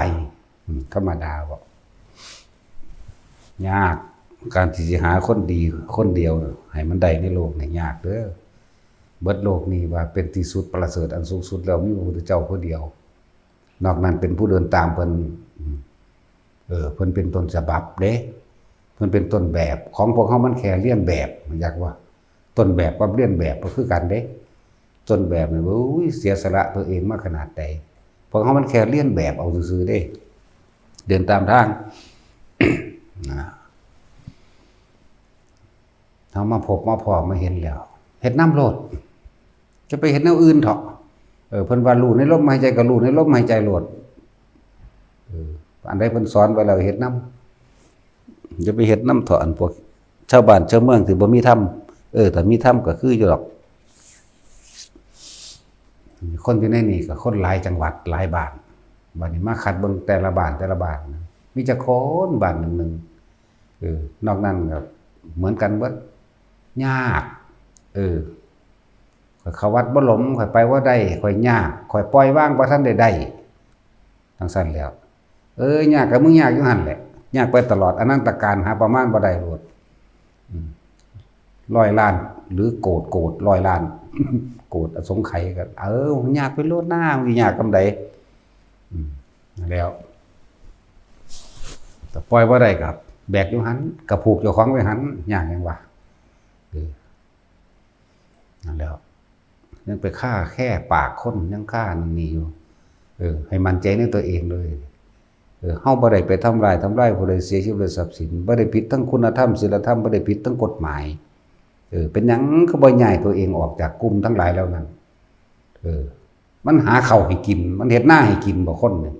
อืม ธรรมดาบ่ ยาก การที่สิหาคนดีคนเดียวให้มันได้ในโลกนี่ยากเด้อ เบิดโลกนี้ว่าเป็นที่สุดประเสริฐอันสูงสุดแล้วมีพระพุทธเจ้าผู้เดียว นอกนั้นเป็นผู้เดินตามเพิ่น อืม เออ เพิ่นเป็นต้นฉบับเด้ เพิ่นเป็นต้นแบบ ของพวกเฮามันแค่เลียนแบบ อยากว่า ต้นแบบกับเลียนแบบก็คือกันเด้ ต้นแบบนี่ โอ้ย เสียสละตัวเองมาขนาดใด พวกเฮามันแค่เลียนแบบเอาซื่อๆเด้ เดินตามทาง นะ เฮามาพบมาพ้อมาเห็นแล้ว เฮ็ดนำโลด จะไปเฮ็ดแนวอื่นเถาะ เออ เพิ่นว่ารู้ในลมหายใจก็รู้ในลมหายใจโลด เออ อันใดเพิ่นสอนไว้แล้วเฮ็ดนำ อย่าไปเฮ็ดนำเถาะ อันพวกชาวบ้านชาวเมืองที่บ่มีธรรม เออ ถ้ามีธรรมก็คืออยู่ดอก คนอยู่ในนี่ก็คนหลายจังหวัดหลายบ้าน บัดนี้มาคัดเบิ่งแต่ละบ้านแต่ละบ้านนะ มีจักคนบ้านหนึ่งหนึ่ง เออ นอกนั้นก็เหมือนกันเบิด ยาก เออ ข้อยเข้าวัดบ่หลม ข้อยไปบ่ได้ ข้อยยาก ข้อยปล่อยวางบ่ทันได้ได้ จั่งซั้นแหล้ว เออ ยากก็มึงยากอยู่หั่นแหละ ยากไปตลอดอนันตกาล หาประมาณบ่ได้โลด อืม ร้อยล้าน หรือโกด โกด ร้อยล้าน โกดอสงไขยก็ เออ มันยากไปโลดหน้า มันสิยากกำใด อืม นั่นแหล้ว แต่ปล่อยบ่ได้ก็แบกอยู่หั่น ก็ผูกเจ้าของไว้หั่น ยากหยังวะ เออ นั่นแหล้ว ยังไปฆ่าแค่ปากคน ยังฆ่านั่นนี่อยู่ เออ ให้มั่นใจในตัวเองเลย เออ เฮาบ่ได้ไปทำร้าย ทำลายผู้ใด เสียชีวิตทรัพย์สิน บ่ได้ผิดทั้งคุณธรรม ศีลธรรม บ่ได้ผิดทั้งกฎหมาย เออ เป็นหยังคือบ่ย้ายตัวเองออกจากกลุ่มทั้งหลายเหล่านั้น เออ มันหาข้าวให้กิน มันเฮ็ดนาให้กินบ่คนนี่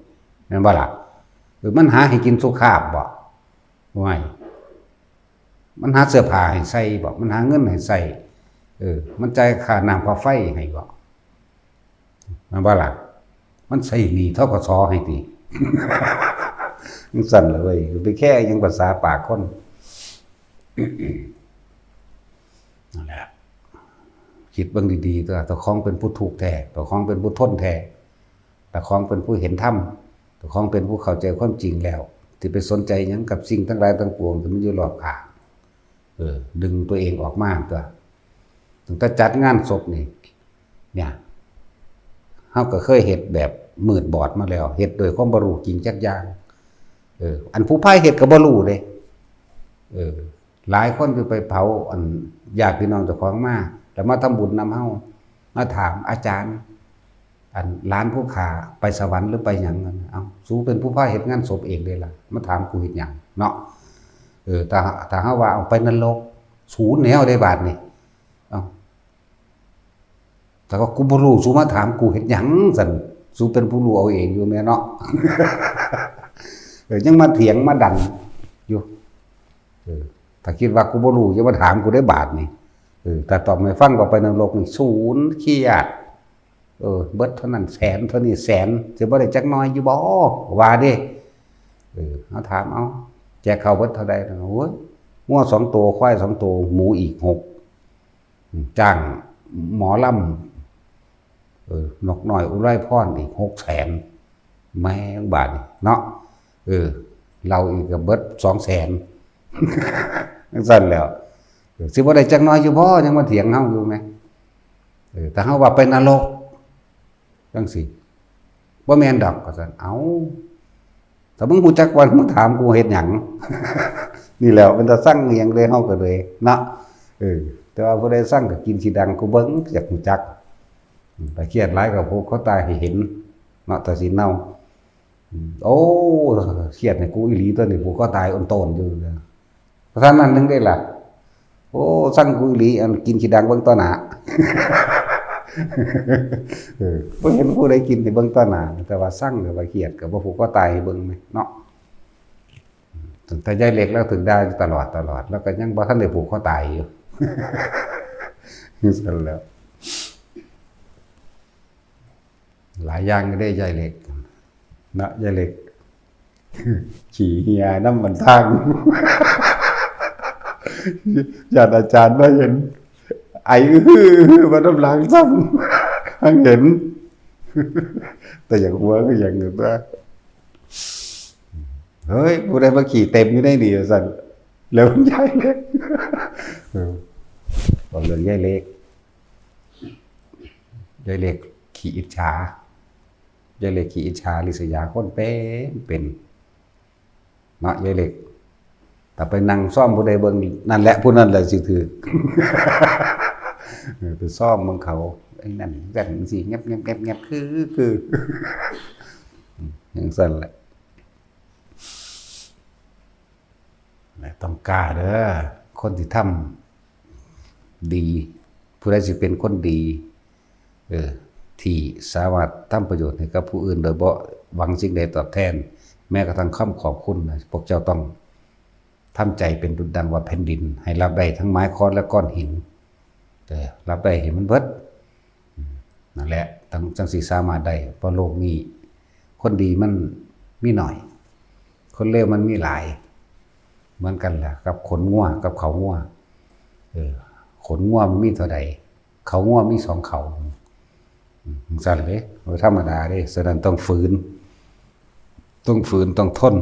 แม่นบ่ล่ะ เออ มันหาให้กินสุขาพบ่ ห่วย มันหาเสื้อผ้าให้ใส่บ่ มันหาเงินให้ใส่ เออ มันจ่ายค่าน้ำค่าไฟให้บ่ แม่นบ่ล่ะ มันใส่หนี้ ธ.ก.ส. ให้ติ จั่งซั้นล่ะเว้ย ไปแค่หยังภาษาปากคน นั่นแหละ คิดเบิ่งดีๆ ตัว เจ้าของเป็นผู้ทุกข์แท้ เจ้าของเป็นผู้ทนแท้ เจ้าของเป็นผู้เห็นธรรม เจ้าของเป็นผู้เข้าใจความจริงแล้ว สิไปสนใจหยังกับสิ่งทั้งหลายทั้งปวงที่มันอยู่รอบข้าง เออ ดึงตัวเองออกมาตัว ตั้งแต่จัดงานศพนี่ เนี่ย เฮาก็เคยเฮ็ดแบบมืดบอดมาแล้ว เฮ็ดโดยความบ่รู้จริงจักอย่าง เออ อันผู้พาเฮ็ดก็บ่รู้เด้ เออ หลายคนคือไปเผาอันญาติพี่น้องเจ้าของมา แล้วมาทำบุญนำเฮา มาถามอาจารย์ อันหลานผู้ข้าไปสวรรค์หรือไปหยังนั่น เอ้า สูเป็นผู้พาเฮ็ดงานศพเองเด้ล่ะ มาถามกูเฮ็ดหยังเนาะ เออ ถ้า ถ้าเฮาว่าเอาไปนรก สูแนวได้บาดนี่ เอ้า แต่ว่ากูบ่รู้ สูมาถามกูเฮ็ดหยังซั่น สูเป็นผู้รู้เอาเองอยู่แม่เนาะ เออ ยังมาเถียงมาดันอยู่ เออ ถ้าคิดว่ากูบ่รู้ อย่ามาถามกูได้บาดนี่ เออ ถ้าตอบให้ฟังว่าไปนรกนี่ สูญเครียด เออ เบิดเท่านั้นแสน เท่านี้แสน สิบ่ได้จักหน่อยอยู่บ่ ว่าเด้ เออ เฮาถาม เอ้า แจกข้าวเบิดเท่าใด โอ้ย งัวสองตัว ควายสองตัว หมูอีกหก จ้างหมอลำ เออ นกน้อยอุไรพรอีกหกแสน แม่งบาดนี่เนาะ เออ เหล้าอีกก็เบิดสองแสน จั่งซั่นแหล้ว เออ สิบ่ได้จักหน่อยอยู่บ่ ยังมาเถียงเฮาอยู่แหม เออ ถ้าเฮาว่าไปนรก จั่งซี้ บ่แม่นดอก ว่าซั่น เอ้า ถ้ามึงฮู้จักว่า มึงถามกูเฮ็ดหยัง นี่แหล้ว เป็นตาซังอีหยังเลย เฮาก็เลยเนาะ เออ แต่ว่าผู้ใดซังก็กินขี้ดังกูเบิ่ง อยากฮู้จัก อืม ถ้าเครียดหลายก็ผูกคอตายให้เห็นเนาะ ถ้าสิเนา อืม โอ้ เครียดให้กูอีหลีตัวนี้ ผูกคอตายโอนโตนอยู่ เพราะฉะนั้นหนึ่งได้ล่ะ โอ้ ซังกูอีหลี อันกินขี้ดังเบิ่งต่อหน้า เออ บ่เห็นผู้ใดกินให้เบิ่งต่อหน้า แต่ว่าซังหรือว่าเครียดก็บ่ผูกคอตายให้เบิ่งแหมเนาะ ตั้งแต่ยายเล็กแล้วถูกด่าอยู่ตลอดตลอด แล้วก็ยังบ่ทันได้ผูกคอตายอยู่ ซั่นแหล้ว หลายอย่างอยู่เด้ยายเล็ก เนาะ ยายเล็ก ขี้เหียนำมันทาง ย่านอาจารย์มาเห็น ไออื้อหือมานำหลังซ้ำ หังเห็น แต่อยากหัวคืออยากเงินว่า เฮ้ย ผู้ใดมาขี้เต็มอยู่ในนี่ ว่าซั่น แล้วยายเล็ก เออ บอกเรื่องยายเล็ก ยายเล็กขี้อิจฉา ยายเล็กขี้อิจฉาริษยาคนเป็นเป็น เนาะ ยายเล็ก ถ้าไปนั่งซ่อมผู้ใดเบิ่ง นั่นแหละ ผู้นั้นแหละสิถืก เออ ไปซ่อมเบิ่งเขา ไอ้นั่น จั่งซี้ แงบแงบแงบแงบ คือ คือ จั่งซั่นแหละ ต้องกล้าเด้อ คนที่ทำดี ผู้ใดสิเป็นคนดี เออ ที่สามารถทำประโยชน์ให้กับผู้อื่นโดยบ่หวังสิ่งใดตอบแทน แม้กระทั่งคำขอบคุณนะ พวกเจ้าต้องทำใจเป็นดุจดังว่าแผ่นดิน ให้รับได้ทั้งไม้ค้อนและก้อนหิน เออ รับได้ให้มันเบิด อืม นั่นแหละ จั่ง จั่งสิสามารถได้ เพราะโลกนี้ คนดีมันมีหน่อย คนเลวมันมีหลาย เหมือนกันแหละ กับขนงัว กับเขางัว เออ ขนงัวมันมีเท่าใด เขางัวมีสองเขา อืม จั่งซั่นเลย บ่ธรรมดาเด้ ฉะนั้นต้องฝืน ต้องฝืน ต้องทน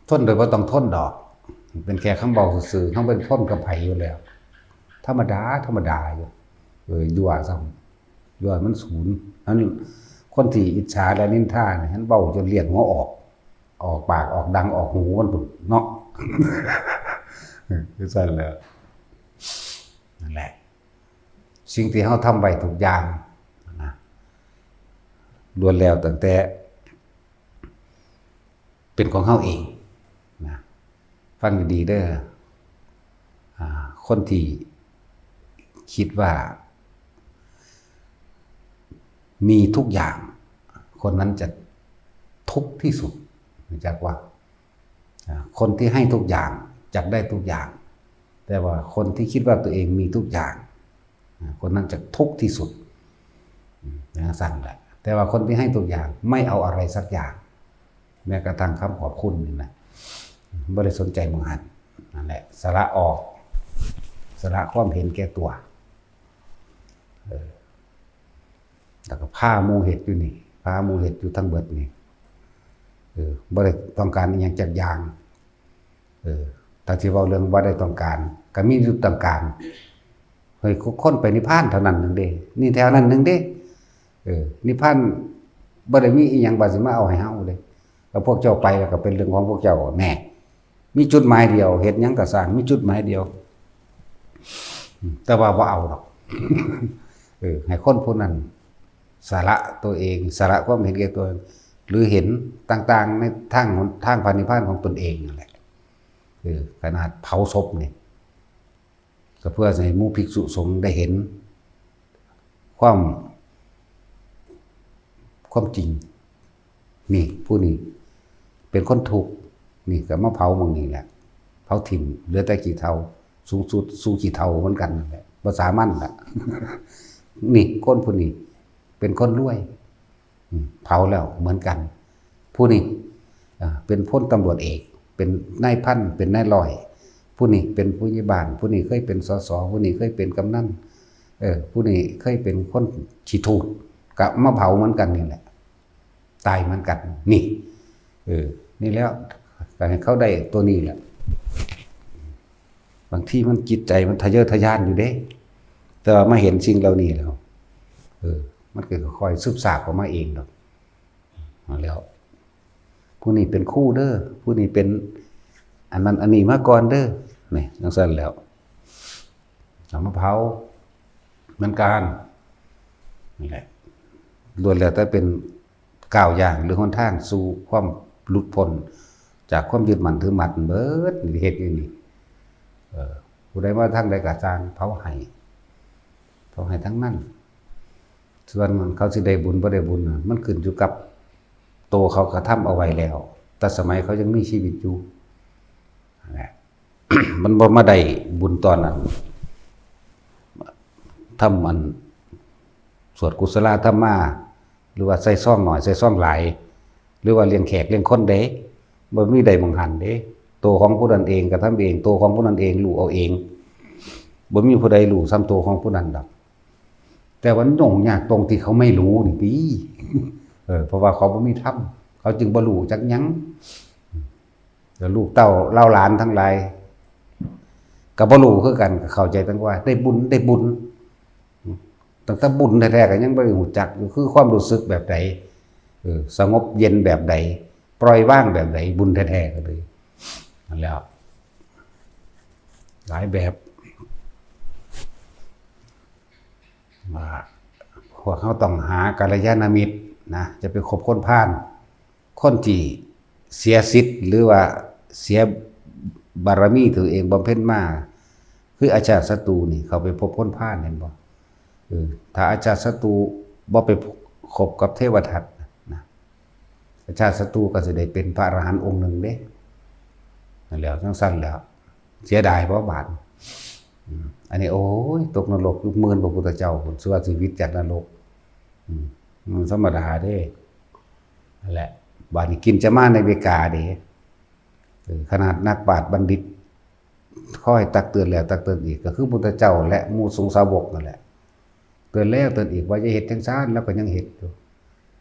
ทนโดยบ่ต้องทนดอก เป็นแค่คำเว้าซื่อๆ เฮาเป็นทนกับไผอยู่แล้ว ธรรมดา ธรรมดาอยู่ เออ ยั่วซ้ำ ยั่วมันสูน อันคนที่อิจฉาและนินทาเนี่ย หันเว้าจนเลือดหัวออก ออกปาก ออกดัง ออกหูมันพุ้นเนาะ เออ คือซั่นแหละ นั่นแหละ สิ่งที่เฮาทำไว้ทุกอย่างนะ ล้วนแล้วตั้งแต่ เป็นของเฮาเองนะ ฟังดีๆเด้อ อ่า คนที่คิดว่า มีทุกอย่าง คนนั้นจะทุกข์ที่สุด รู้จักว่า อ่า คนที่ให้ทุกอย่างจักได้ทุกอย่าง แต่ว่าคนที่คิดว่าตัวเองมีทุกอย่าง อ่า คนนั้นจะทุกข์ที่สุด อืม จั่งซั่นแหละ แต่ว่าคนที่ให้ทุกอย่าง ไม่เอาอะไรสักอย่าง แม้กระทั่งคำขอบคุณนี่นะ บ่ได้สนใจหม่องหั้น นั่นแหละ สละออก สละความเห็นแก่ตัว เออ แล้วก็พาหมู่เฮ็ดอยู่นี่ พาหมู่เฮ็ดอยู่ทั้งเบิดนี่ เออ บ่ได้ต้องการอิหยังจักอย่าง เออ ถ้าสิเว้าเรื่องบ่ได้ต้องการ ก็มีจุดต้องการ เฮ้ย คนไปนิพพานเท่านั้นหนึ่งเด้ นี่แถวนั้นหนึ่งเด้ เออ นิพพานบ่ได้มีอิหยังว่าสิมาเอาให้เฮาเด้ แล้วพวกเจ้าไปแล้วก็เป็นเรื่องของพวกเจ้า แน่ มีจุดหมายเดียว เฮ็ดหยังก็ซ่าง มีจุดหมายเดียว อืม แต่ว่าบ่เอาดอก เออ ให้คนผู้นั้น สละตัวเอง สละความเห็นแก่ตัว หรือเห็นต่างๆ ในทางหนทางพระนิพพานของตนเองนั่นแหละ คือขนาดเผาศพนี่ ก็เพื่อให้หมู่ภิกษุสงฆ์ได้เห็น ความ ความจริง นี่ผู้นี้เป็นคนทุกข์ นี่ก็มาเผาหม่องนี้แหละ เผาถิ่ม เหลือแต่ขี้เถ้า สูงสุดสู่ขี้เถ้าเหมือนกันนั่นแหละ ภาษามันละ นี่คนผู้นี้เป็นคนรวย อืม เผาแล้วเหมือนกัน ผู้นี้ อ่า เป็นพลตำรวจเอก เป็นนายพัน เป็นนายร้อย ผู้นี้เป็นผู้ใหญ่บ้าน ผู้นี้เคยเป็น สส ผู้นี้เคยเป็นกำนัน เออ ผู้นี้เคยเป็นคนขี้ถูก ก็มาเผาเหมือนกันนี่แหละ ตายเหมือนกัน นี่ เออ นี่แล้ว ก็ให้เขาได้ตัวนี้แหละ บางทีมันจิตใจมันทะเยอทะยานอยู่เด้ แต่ว่ามาเห็นสิ่งเหล่านี้แล้ว เออ มันก็ค่อยซึบซาบออกมาเองดอก มาแล้ว ผู้นี้เป็นครูเด้อ ผู้นี้เป็นอันนั้นอันนี้มาก่อนเด้อ นี่ จังซั่นแล้ว เอามาเผาเหมือนกัน นี่แหละ ล้วนแล้วแต่เป็นก้าวย่างหรือหนทางสู่ความหลุดพ้นจากความยึดมั่นถือมั่นเบิด นี่เฮ็ดอยู่นี่ เออ ผู้ใดมาทางใดก็ซ่าง เผาให้ เผาให้ทั้งนั้น ส่วนเขาสิได้บุญบ่ได้บุญน่ะ มันขึ้นอยู่กับตัวเขากระทำเอาไว้แล้ว แต่สมัยเขายังมีชีวิตอยู่ นั่นแหละ มันบ่มาได้บุญตอนนั้น ทำอัน สวดกุศลธรรมมา หรือว่าใส่ซองหน่อย ใส่ซองหลาย หรือว่าเลี้ยงแขกเลี้ยงคนเด้ บ่มีได้หม่องหั้นเด้ ตัวของผู้นั้นเองกระทำเอง ตัวของผู้นั้นเองรู้เอาเอง บ่มีผู้ใดรู้ส่ำตัวของผู้นั้นดอก แต่ว่ามันยุ่งยากตรงที่เขาไม่รู้นี่ติ เออ เพราะว่าเขาบ่มีธรรม เขาจึงบ่รู้จักหยัง แล้วลูกเต้าเหล่าหลานทั้งหลาย ก็บ่รู้คือกัน ก็เข้าใจแต่ว่าได้บุญ ได้บุญ ตั้งแต่บุญแท้ๆ ก็ยังบ่ได้รู้จักอยู่ คือความรู้สึกแบบใด เออ สงบเย็นแบบใด ปล่อยวางแบบใด บุญแท้ๆ ก็เลย นั่นแหล้ว หลายแบบ ว่าพวกเขาต้องหากัลยาณมิตรนะ จะไปคบคนพาล คนที่เสียสิทธิ์ หรือว่าเสียบารมีตัวเองบำเพ็ญมา คืออาชาติศัตรูนี่ เขาไปพบคนพาล เห็นบ่ เออ ถ้าอาชาติศัตรูบ่ไปคบกับเทวทัตนะ อาชาติศัตรูก็สิได้เป็นพระอรหันต์องค์หนึ่งเด้ นั่นแหล้ว จังซั่นแหล้ว เสียดายบ่บาด อืม อันนี้ โอ้ย ตกนรกอยู่หมื่นพระพุทธเจ้าพุ้น สิว่าชีวิตจากนรก อืม มันธรรมดาเด้ นั่นแหละ บาดนี้กินจะมาในเวกาเด้ เออ ขนาดนักปราชญ์บัณฑิต คอยตักเตือนแล้วตักเตือนอีก ก็คือพุทธเจ้าและหมู่สงฆ์สาวกนั่นแหละ เตือนแล้วเตือนอีกว่าอย่าเฮ็ดจังซั่น แล้วก็ยังเฮ็ดอยู่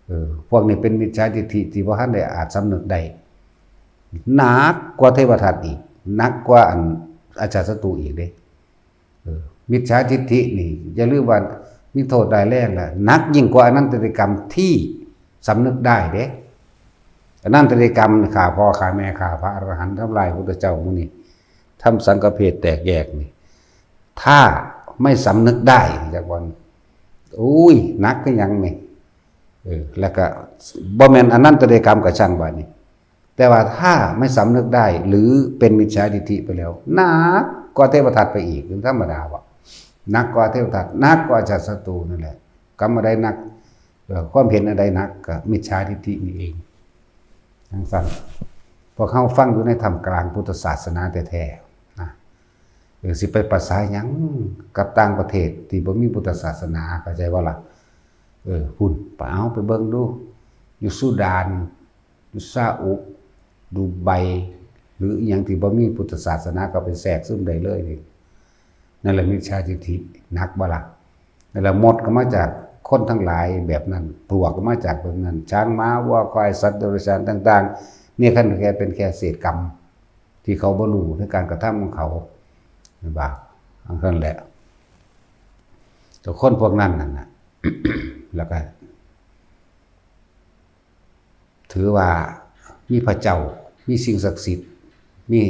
เออ พวกนี้เป็นมิจฉาทิฏฐิที่บ่ทันได้อาจสำนึกได้ หนักกว่าเทวทัตอีก หนักกว่าอันอาชาติศัตรูอีกเด้ เออ มิจฉาทิฏฐินี่ อย่าลืมว่ามีโทษร้ายแรงและหนักยิ่งกว่าอนันตริยกรรมที่สำนึกได้เด้ อนันตริยกรรมฆ่าพ่อฆ่าแม่ฆ่าพระอรหันต์ทำลายพุทธเจ้าหมู่นี้ ทำสังฆเพศแตกแยกนี่ ถ้าไม่สำนึกได้ จักวัน อุ้ย หนักคือหยังนี่ เออ แล้วก็บ่แม่นอนันตริยกรรมก็ช่างบาดนี้ แต่ว่าถ้าไม่สำนึกได้ หรือเป็นมิจฉาทิฏฐิไปแล้ว หนักกว่าเทวทัตไปอีก เป็นธรรมดาบ่ หนักกว่าเทวทัต หนักกว่าอาชาติศัตรูนั่นแหละ กรรมใดหนัก เอ่อ ความเห็นอันใดหนัก ก็มิจฉาทิฏฐินี่เอง จังซั่น พวกเฮาฟังอยู่ในท่ามกลางพุทธศาสนาแท้ๆ นะ เออ สิไปประสาหยังกับต่างประเทศที่บ่มีพุทธศาสนา เข้าใจบ่ล่ะ เออ พุ้น ไปเอาไปเบิ่งดู อยู่ซูดาน อยู่ซาอุ ดูไบ หรืออิหยังที่บ่มีพุทธศาสนา ก็ไปแทรกซึมได้เลยนี่ นั่นแหละมิจฉาทิฏฐิ หนักบ่ล่ะ นั่นแหละมดก็มาจากคนทั้งหลายแบบนั้น ปลวกก็มาจากแบบนั้น ช้างม้าวัวควายสัตว์เดรัจฉานต่างๆ เนี่ยคันแค่เป็นแค่เศษกรรม ที่เขาบ่รู้ในการกระทำของเขา เห็นบ่ อันนั้นแหละ แต่คนพวกนั้นนั่นน่ะ แล้วก็ ถือว่ามีพระเจ้า มีสิ่งศักดิ์สิทธิ์ มี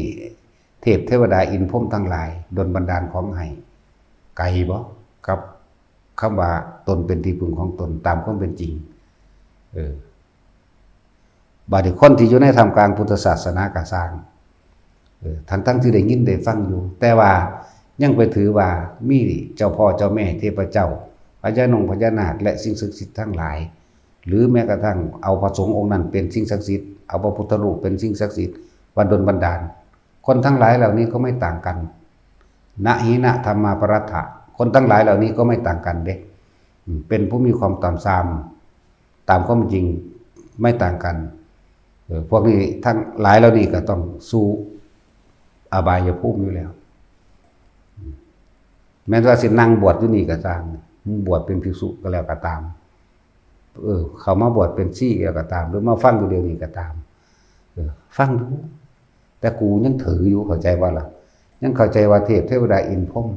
เทพเทวดาอินทร์พรหมทั้งหลาย ดลบันดาลของให้ ไกลบ่ กับคำว่า ตนเป็นที่พึ่งของตนตามความเป็นจริง เออ บาดนี้คนที่อยู่ในท่ามกลางพุทธศาสนาก็ซ่าง เออ ทั้งๆที่ได้ยินได้ฟังอยู่ แต่ว่ายังไปถือว่ามีเจ้าพ่อเจ้าแม่เทพเจ้า พญานงพญานาค และสิ่งศักดิ์สิทธิ์ทั้งหลาย หรือแม้กระทั่งเอาพระสงฆ์องค์นั้นเป็นสิ่งศักดิ์สิทธิ์ เอาพระพุทธรูปเป็นสิ่งศักดิ์สิทธิ์ ว่าดลบันดาล คนทั้งหลายเหล่านี้ก็ไม่ต่างกัน นะหินะธรรมาปรัตถะ คนทั้งหลายเหล่านี้ก็ไม่ต่างกันเด้ อืม เป็นผู้มีความต่ำซาม ตามความจริงไม่ต่างกัน เออ พวกนี้ทั้งหลายเหล่านี้ก็ต้องสู่อบายภูมิอยู่แล้ว แม้ว่าสินั่งบวชอยู่นี่ก็ตาม บวชเป็นภิกษุก็แล้วก็ตาม เออ เขามาบวชเป็นชีก็ตาม หรือมาฟังอยู่เดี๋ยวนี้ก็ตาม เออ ฟังดู แต่กูยังถืออยู่ เข้าใจบ่ล่ะ ยังเข้าใจว่าเทพเทวดาอินทร์พรหม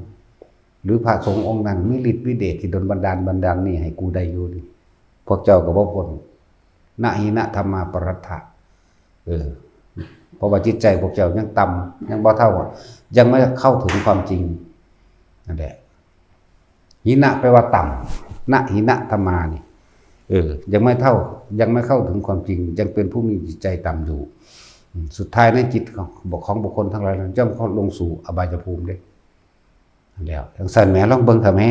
หรือพระสงฆ์องค์นั้นมีฤทธิ์มีเดชที่ดลบันดาลบันดาลนี่ให้กูได้อยู่นี่ พวกเจ้าก็บ่พ้น นะหินะธรรมาปรัตถะ เออ เพราะว่าจิตใจพวกเจ้ายังต่ำ ยังบ่เท่า ยังไม่เข้าถึงความจริง นั่นแหละ หินะแปลว่าต่ำ นะหินะธรรมานี่ เออ ยังไม่เท่า ยังไม่เข้าถึงความจริง ยังเป็นผู้มีจิตใจต่ำอยู่ อืม สุดท้ายในจิตของ ของบุคคลทั้งหลายนั้นย่อมเข้าลงสู่อบายภูมิเด้ แล้วจังซั่นแหม ลองเบิ่งเถาะแหม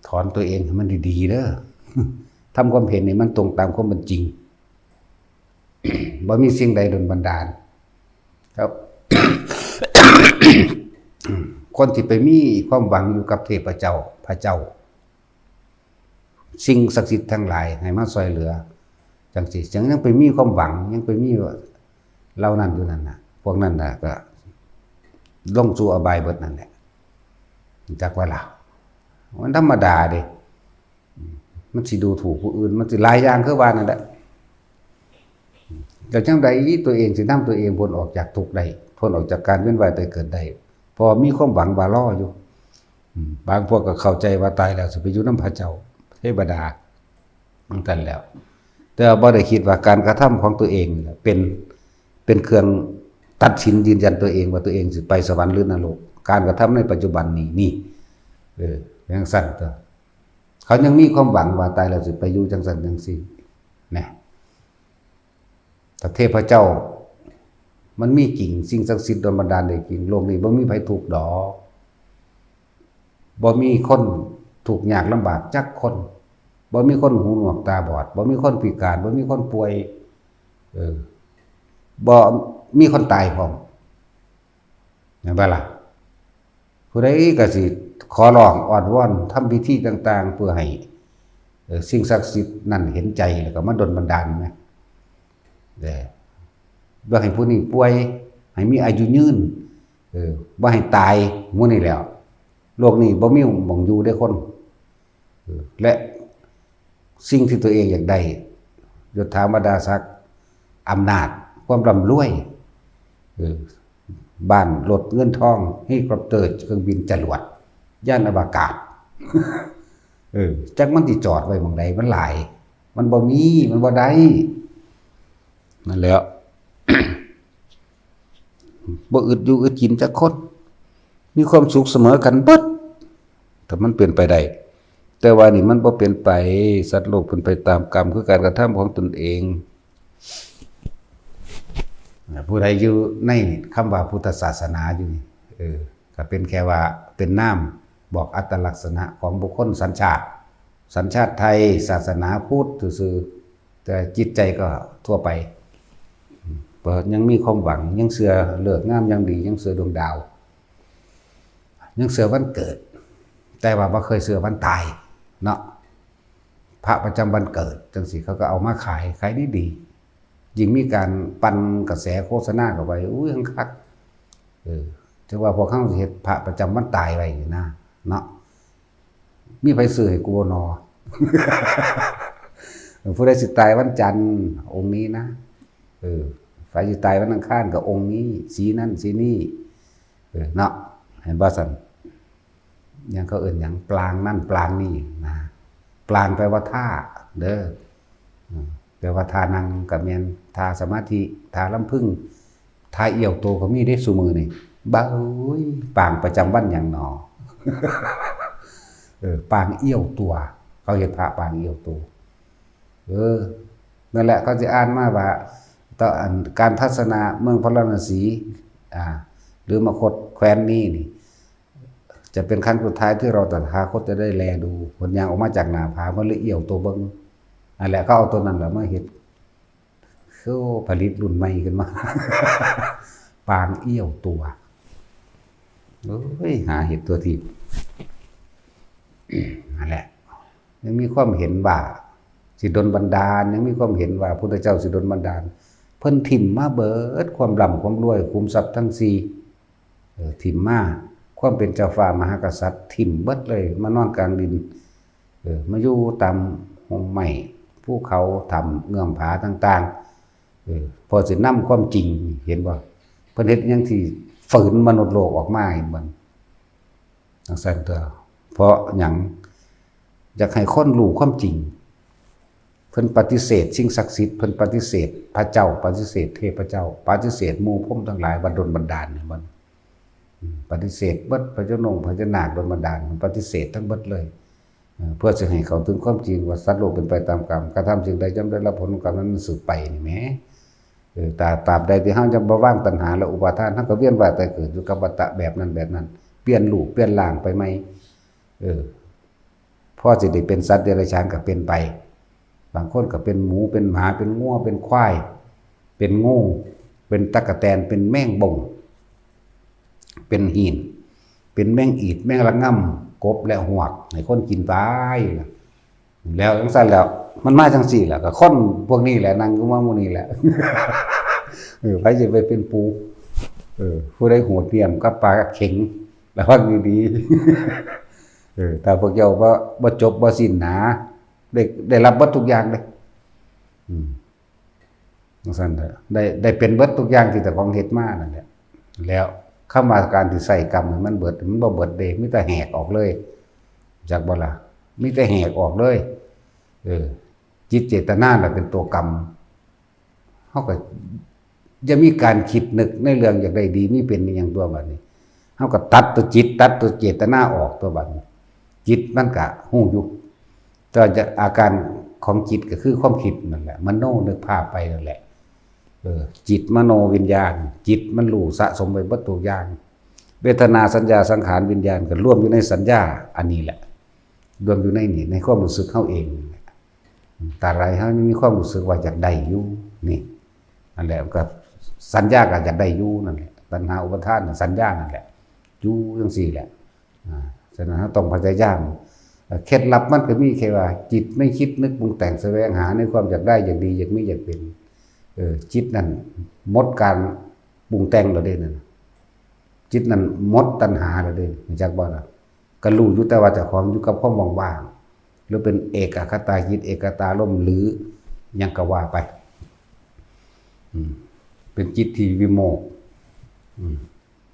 ถอนตัวเองให้มันดีๆเด้อ ทำความเห็นให้มันตรงตามความเป็นจริง บ่มีสิ่งใดดลบันดาล ครับ คนที่ไปมีความหวังอยู่กับเทพเจ้า พระเจ้า สิ่งศักดิ์สิทธิ์ทั้งหลายให้มาช่วยเหลือ จังซี่ จังยังไปมีความหวัง ยังไปมีเหล่านั้นอยู่นั่นน่ะ พวกนั้นน่ะก็ลงสู่อบายเบิดนั่นแหละ จักว่าล่ะ มันธรรมดาเด้ มันสิดูถูกผู้อื่น มันสิหลายอย่างคือว่านั่นแหละ แต่จังใดตัวเองสินำตัวเองพ้นออกจากทุกข์ได้ พ้นออกจากการเวียนว่ายตายเกิดได้ เพราะมีความหวังว่ารออยู่ อืม บางพวกก็เข้าใจว่าตายแล้วสิไปอยู่นำพระเจ้า เทวดา จังซั่นแล้ว แต่ว่าบ่ได้คิดว่าการกระทำของตัวเองนี่แหละเป็น เป็นเครื่องตัดสินยืนยันตัวเองว่าตัวเองสิไปสวรรค์หรือนรก การกระทำในปัจจุบันนี้ นี่ เออ จังซั่นตัว เขายังมีความหวังว่าตายแล้วสิไปอยู่จังซั่นจังซี่ นะ แต่เทพเจ้า มันมีจริง สิ่งศักดิ์สิทธิ์ดลบันดาลได้จริง โลกนี้บ่มีไผทุกข์ดอก บ่มีคนทุกข์ยากลำบากจักคน บ่มีคนหูหนวกตาบอด บ่มีคนพิการ บ่มีคนป่วย เออ บ่มีคนตายพร้อม เห็นบ่ล่ะ ผู้ใดก็สิขอร้องอ้อนวอนทำพิธีต่างๆ เพื่อให้ เอ่อ สิ่งศักดิ์สิทธิ์นั่นเห็นใจแล้วก็มาดลบันดาลนะ เออ บ่ให้ผู้นี้ป่วย ให้มีอายุยืน เออ บ่ให้ตาย หมู่นี้แหล้ว โลกนี้บ่มีหม่องอยู่เด้คน เออ และสิ่งที่ตัวเองอยากได้ ยศถาบรรดาศักดิ์ อำนาจ ความร่ำรวย เออ บ้าน รถ เงินทอง เฮลิคอปเตอร์ เครื่องบิน จรวด ยานอวกาศ เออ จักมันสิจอดไว้หม่องใด มันหลาย มันบ่มี มันบ่ได้ นั่นแหละ บ่อึดอยู่อึดกินจักคน มีความสุขเสมอกันเบิด ถ้ามันเป็นไปได้ แต่ว่านี่มันบ่เป็นไป สัตว์โลกเป็นไปตามกรรม คือการกระทำของตนเอง ผู้ใดอยู่ในคำว่าพุทธศาสนาอยู่นี่ เออ ก็เป็นแค่ว่าเป็นนาม บอกอัตลักษณะของบุคคลสัญชาติ สัญชาติไทย ศาสนาพุทธซื่อๆ แต่จิตใจก็ทั่วไป เพราะยังมีความหวัง ยังเชื่อฤกษ์งามยามดี ยังเชื่อดวงดาว ยังเชื่อวันเกิด แต่ว่าบ่เคยเชื่อวันตายเนาะ พระประจำวันเกิดจังซี่ เขาก็เอามาขาย ขายดีๆ ยิ่งมีการปั่นกระแสโฆษณาเข้าไป อุ้ย คัก เออ จังว่าพวกเขาสิเฮ็ดพระประจำวันตายไว้นี่นะ เนาะ มีไผซื้อให้กูบ่นอ ผู้ใดสิตายวันจันทร์ องค์นี้นะ เออ ไผสิตายวันอังคารก็องค์นี้ สีนั่นสีนี่ เออ เนาะ เห็นบ่ซั่น หยังเขาเอิ้นหยัง ปรางนั่นปรางนี่นะ ปรางแปลว่าท่า เด้อ อืม แปลว่าท่านั่งก็แม่น ท่าสมาธิ ท่าลำพึง ท่าเอี้ยวโตก็มีเด้ซุมื้อนี่ บ้าเอ้ย ปรางประจำวันหยังหนอ เออ ปางเอี้ยวตัว เขาเฮ็ดพระปางเอี้ยวตัว เออ นั่นแหละ เขาสิอ่านมาว่า ตอนการทัศนาเมืองพาราณสี อ่า หรือมคธแคว้นนี้นี่ จะเป็นครั้งสุดท้ายที่เราตถาคตจะได้แลดู เพิ่นย่างออกมาจากหน้าผา เพิ่นเลยเอี้ยวตัวเบิ่ง นั่นแหละ เขาเอาตัวนั้นแหละมาเฮ็ด คือผลิตรุ่นใหม่ขึ้นมา ปางเอี้ยวตัว เอ้ย หาเฮ็ดตัวทีบ นั่นแหละ ยังมีความเห็นว่าสิดลบันดาล ยังมีความเห็นว่าพุทธเจ้าสิดลบันดาล เพิ่นถิ่มมาเบิดความร่ำความรวย ขุมทรัพย์ทั้งสี่ เออ ถิ่มมา ความเป็นเจ้าฟ้ามหากษัตริย์ ถิ่มเบิดเลย มานอนกลางดิน เออ มาอยู่ตามฮ่มไม้ ภูเขา ถ้ำ เงื้อมผาต่างๆ เออ พอสินำความจริง เห็นบ่ เพิ่นเฮ็ดหยังที่ฝืนมนุษย์โลกออกมา เห็นบ่ จังซั่นตัว เพราะหยัง อยากให้คนรู้ความจริง เพิ่นปฏิเสธสิ่งศักดิ์สิทธิ์ เพิ่นปฏิเสธพระเจ้า ปฏิเสธเทพเจ้า ปฏิเสธหมู่พรหมทั้งหลายว่าดลบันดาลเนี่ยมัน อืม ปฏิเสธเบิด พญานงพญานาคดลบันดาล มันปฏิเสธทั้งเบิดเลย เออ เพื่อสิให้เข้าถึงความจริงว่าสัตว์โลกเป็นไปตามกรรม กระทำสิ่งใดย่อมได้รับผลของกรรมนั้นสืบไปนี่แหม เออ ตราบ ตราบใดที่เฮายังบ่วางตัณหาและอุปาทาน เฮาก็เวียนว่ายตายเกิดอยู่กับวัฏฏะแบบนั้นแบบนั้น เปลี่ยนรูปเปลี่ยนร่างไปใหม่ เออ พอสิได้เป็นสัตว์เดรัจฉานก็เป็นไป บางคนก็เป็นหมู เป็นหมา เป็นงัว เป็นควาย เป็นงู เป็นตั๊กแตน เป็นแมงบ่ง เป็นหิน เป็นแมงอีด แมงระง่ำ กบและฮวก ให้คนกินไป แล้วจังซั่นแล้ว มันมาจังซี่แหละ ก็คนพวกนี้แหละ นั่งอยู่มาหมู่นี้แหละ เออ ไผสิไปเป็นปู่ เออ ผู้ใดโหดเหี้ยมกับปลาเข็ง ระวังดีๆ เออ ถ้าพวกเจ้าบ่ บ่จบบ่สิ้นหนา ได้ ได้รับเบิดทุกอย่างเลย อืม จังซั่นเถอะ ได้ ได้เป็นเบิดทุกอย่างที่เจ้าของเฮ็ดมานั่นแหละ แล้วคำว่าการที่ใช้กรรมให้มันเบิด มันบ่เบิดเด้ มีแต่แหกออกเลย จักบ่ล่ะ มีแต่แหกออกเลย เออ จิตเจตนาน่ะเป็นตัวกรรม เฮาก็อย่ามีการคิดนึกในเรื่องอยากได้ดีมีเป็นอหย่างตัวบัดนี้ เฮาก็ตัดตัวจิต ตัดตัวเจตนาออกตัวบัดนี้ จิตมันก็ฮู้อยู่ แต่ว่าจะ อาการของจิตก็คือความคิดนั่นแหละ มโนนึกภาพไปนั่นแหละ เออ จิตมโนวิญญาณ จิตมันรู้สะสมไว้เบิดทุกอย่าง เวทนาสัญญาสังขารวิญญาณก็รวมอยู่ในสัญญาอันนี้แหละ รวมอยู่ในนี่ ในความรู้สึกเฮาเองนั่นแหละ ตราบใดเฮายังมีความรู้สึกว่าอยากได้อยู่ นี่ นั่นแหละ ก็สัญญาก็อยากได้อยู่นั่นแหละ ตัณหาอุปาทานน่ะ สัญญานั่นแหละ อยู่จังซี่แหละ อ่า ฉะนั้นเฮาต้องพยายาม เอ่อ เคล็ดลับมันก็มีแค่ว่า จิตไม่คิดนึกปรุงแต่งแสวงหาในความอยากได้ อยากดี อยากมี อยากเป็น เออ จิตนั่นหมดการปรุงแต่งแล้วเด้นั่น จิตนั่นหมดตัณหาแล้วเด้ รู้จักบ่ล่ะ ก็รู้อยู่แต่ว่าเจ้าของอยู่กับความว่างๆ หรือเป็นเอกคตาจิต เอกตารมณ์ หรือหยังก็ว่าไป อืม เป็นจิตที่วิโมกข์ อืม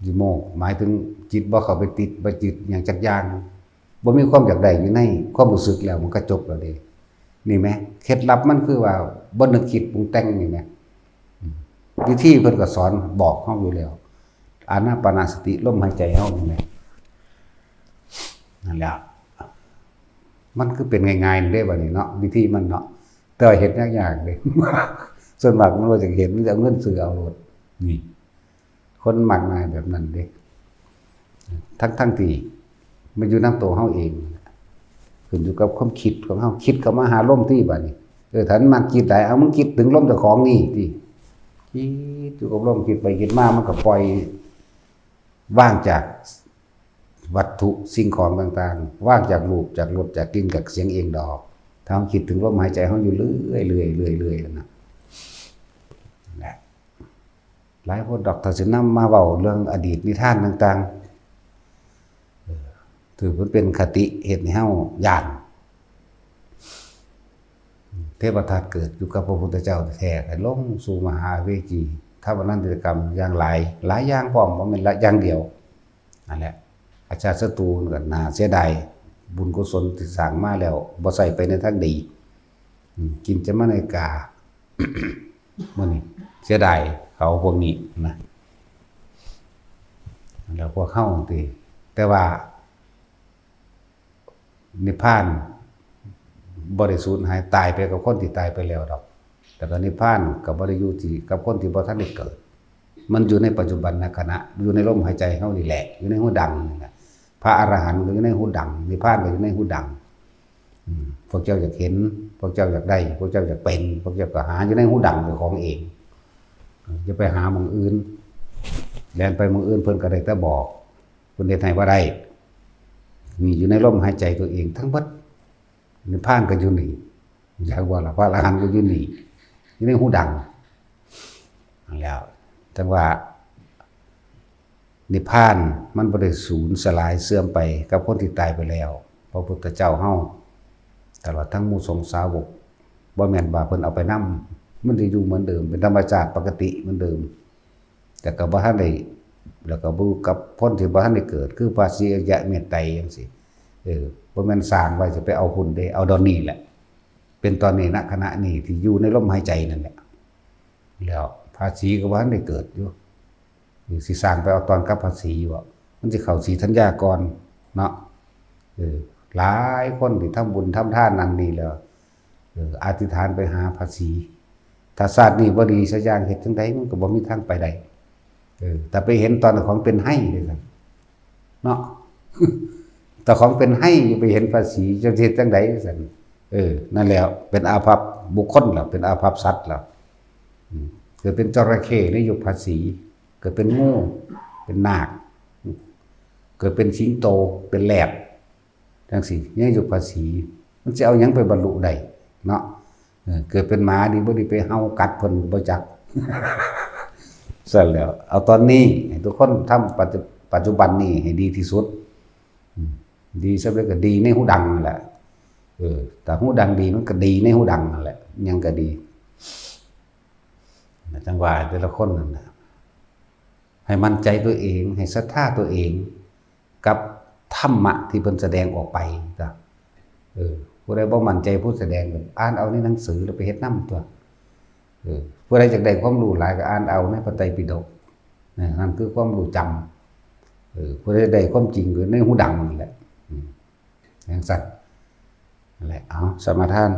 วิโมกข์ หมายถึงจิตบ่เข้าไปติด บ่ยึดหยังจักอย่าง บ่มีความอยากได้อยู่ในความรู้สึกแล้ว มันก็จบแล้วเด้ นี่แหม เคล็ดลับมันคือว่าบ่นึกคิดปรุงแต่งนี่แหม อืม วิธีเพิ่นก็สอนบอกเฮาอยู่แล้ว อานาปานสติ ลมหายใจเฮานี่แหม นั่นแหละ มันคือเป็นง่ายๆเด้บัดนี้เนาะ วิธีมันเนาะ แต่ว่าเฮ็ดยากๆเด้ ส่วนมากมันบ่อยากเฮ็ด มันจะเอาเงินซื้อเอาโลด นี่ คนมักง่ายแบบนั้นเด้ ทั้งๆที่มันอยู่นำตัวเฮาเอง ขึ้นอยู่กับความคิดของเฮา คิดเข้ามาหาลมติบัดนี้ เออ ถ้ามันมักคิดหลาย เอา มึงคิดถึงลมเจ้าของนี่ติ คิดอยู่กับลม คิดไปคิดมา มันก็ปล่อย ว่างจากวัตถุสิ่งของต่างๆ ว่างจากรูป จากรส จากกลิ่น จากเสียงเองดอก ถ้าเฮาคิดถึงลมหายใจเฮาอยู่เรื่อยๆ เรื่อยๆ เรื่อยๆ นั่นน่ะ นั่นแหละ หลายคนดอก ถ้าสินำมาเว้าเรื่องอดีตนิทานต่างๆ เออ ถือมันเป็นคติเฮ็ดให้เฮาย้าน เทพทัตเกิดอยู่กับพระพุทธเจ้าแท้ๆ ให้ลงสู่มหาอเวจี ทำอนันตริยกรรมอย่างหลาย หลายอย่างพร้อม บ่แม่นละอย่างเดียว นั่นแหละ อาชาติศัตรูก็น่าเสียดาย บุญกุศลที่สร้างมาแล้ว บ่ใช้ไปในทางดี อืม กินจะมาในกา มื้อนี้เสียดายเขาพวกนี้นะ แล้วพวกเฮาติ แต่ว่า นิพพานบ่ได้สูญหายตายไปกับคนที่ตายไปแล้วดอก แต่ก็นิพพานก็บ่ได้อยู่ที่กับคนที่บ่ทันได้เกิด มันอยู่ในปัจจุบันขณะ อยู่ในลมหายใจเฮานี่แหละ อยู่ในฮูดังนี่แหละ พระอรหันต์ก็อยู่ในฮูดัง นิพพานก็อยู่ในฮูดัง อืม พวกเจ้าอยากเห็น พวกเจ้าอยากได้ พวกเจ้าอยากเป็น พวกเจ้าก็หาอยู่ในฮูดังเจ้าของเอง อย่าไปหาหม่องอื่น แล่นไปหม่องอื่นเพิ่นก็ได้แต่บอก เพิ่นเฮ็ดให้บ่ได้ นี่อยู่ในลมหายใจตัวเองทั้งหมด นิพพานก็อยู่นี่ อยากว่าล่ะ พระอรหันต์ก็อยู่นี่ อยู่ในฮูดัง นั่นแหล้ว จั่งว่า นิพพานมันบ่ได้สูญสลายเสื่อมไปกับคนที่ตายไปแล้ว พระพุทธเจ้าเฮา ตลอดทั้งหมู่สงฆ์สาวก บ่แม่นว่าเพิ่นเอาไปนำ มันสิอยู่เหมือนเดิม เป็นธรรมชาติปกติเหมือนเดิม แต่ก็บ่ทันได้ แล้วก็บ่กับคนที่บ่ทันได้เกิด คือพระศรีอริยะเมตไตรจั่งซี้ เออ บ่แม่นสร้างไว้สิไปเอาพุ้นเด้ เอาดอนนี้แหละ เป็นตอนนี้ ณ ขณะนี้ที่อยู่ในลมหายใจนั่นแหละ แล้วพระศรีก็บ่ทันได้เกิดอยู่ นี่สิสร้างไปเอาตอนกับพระศรีอยู่บ่ มันสิเข้าศรีธัญญาก่อนเนาะ เออ หลายคนที่ทำบุญทำทานนั่นนี่แล้ว เออ อธิษฐานไปหาพระศรี ถ้าชาตินี้บ่ดีสักอย่าง เฮ็ดจั่งใดมันก็บ่มีทางไปได้ เออ แต่ไปเห็นตอนของเป็นไห้เลยครับ เนาะ แต่ของเป็นไห้อยู่ไปเห็นพระศรี จะเฮ็ดจั่งใดซั่น เออ นั่นแหละ เป็นอาภัพบุคคลแล้ว เป็นอาภัพสัตว์แล้ว อืม เกิดเป็นจระเข้ในยุคพระศรี เกิดเป็นงู เป็นนาค เกิดเป็นสิงโต เป็นแลบ จั่งซี้ ในยุคพระศรี มันสิเอาหยังไปบรรลุได้เนาะ เออ เกิดเป็นหมาดีบ่ดีไปเห่ากัดเพิ่นบ่จัก ซั่นแหล้ว เอาตอนนี้ให้ทุกคนทำปัจจุ ปัจจุบันนี้ให้ดีที่สุด อืม ดีสำเร็จก็ดีในฮูดังนั่นแหละ เออ ถ้าฮูดังดีมันก็ดีในฮูดังนั่นแหละ หยังก็ดี จั่งว่าแต่ละคนนั่นน่ะ ให้มั่นใจตัวเอง ให้ศรัทธาตัวเอง กับธรรมะที่เพิ่นแสดงออกไปจ้ะ เออ ผู้ใดบ่มั่นใจผู้แสดงก็อ่านเอาในหนังสือแล้วไปเฮ็ดนำตั๊ว เออ ผู้ใดอยากได้ความรู้หลายก็อ่านเอาในพระไตรปิฎก นะ นั่นคือความรู้จำ เออ ผู้ใดได้ความจริงก็ในฮูดังนั่นแหละ อืม จั่งซั่น นั่นแหละ เอา สมาทาน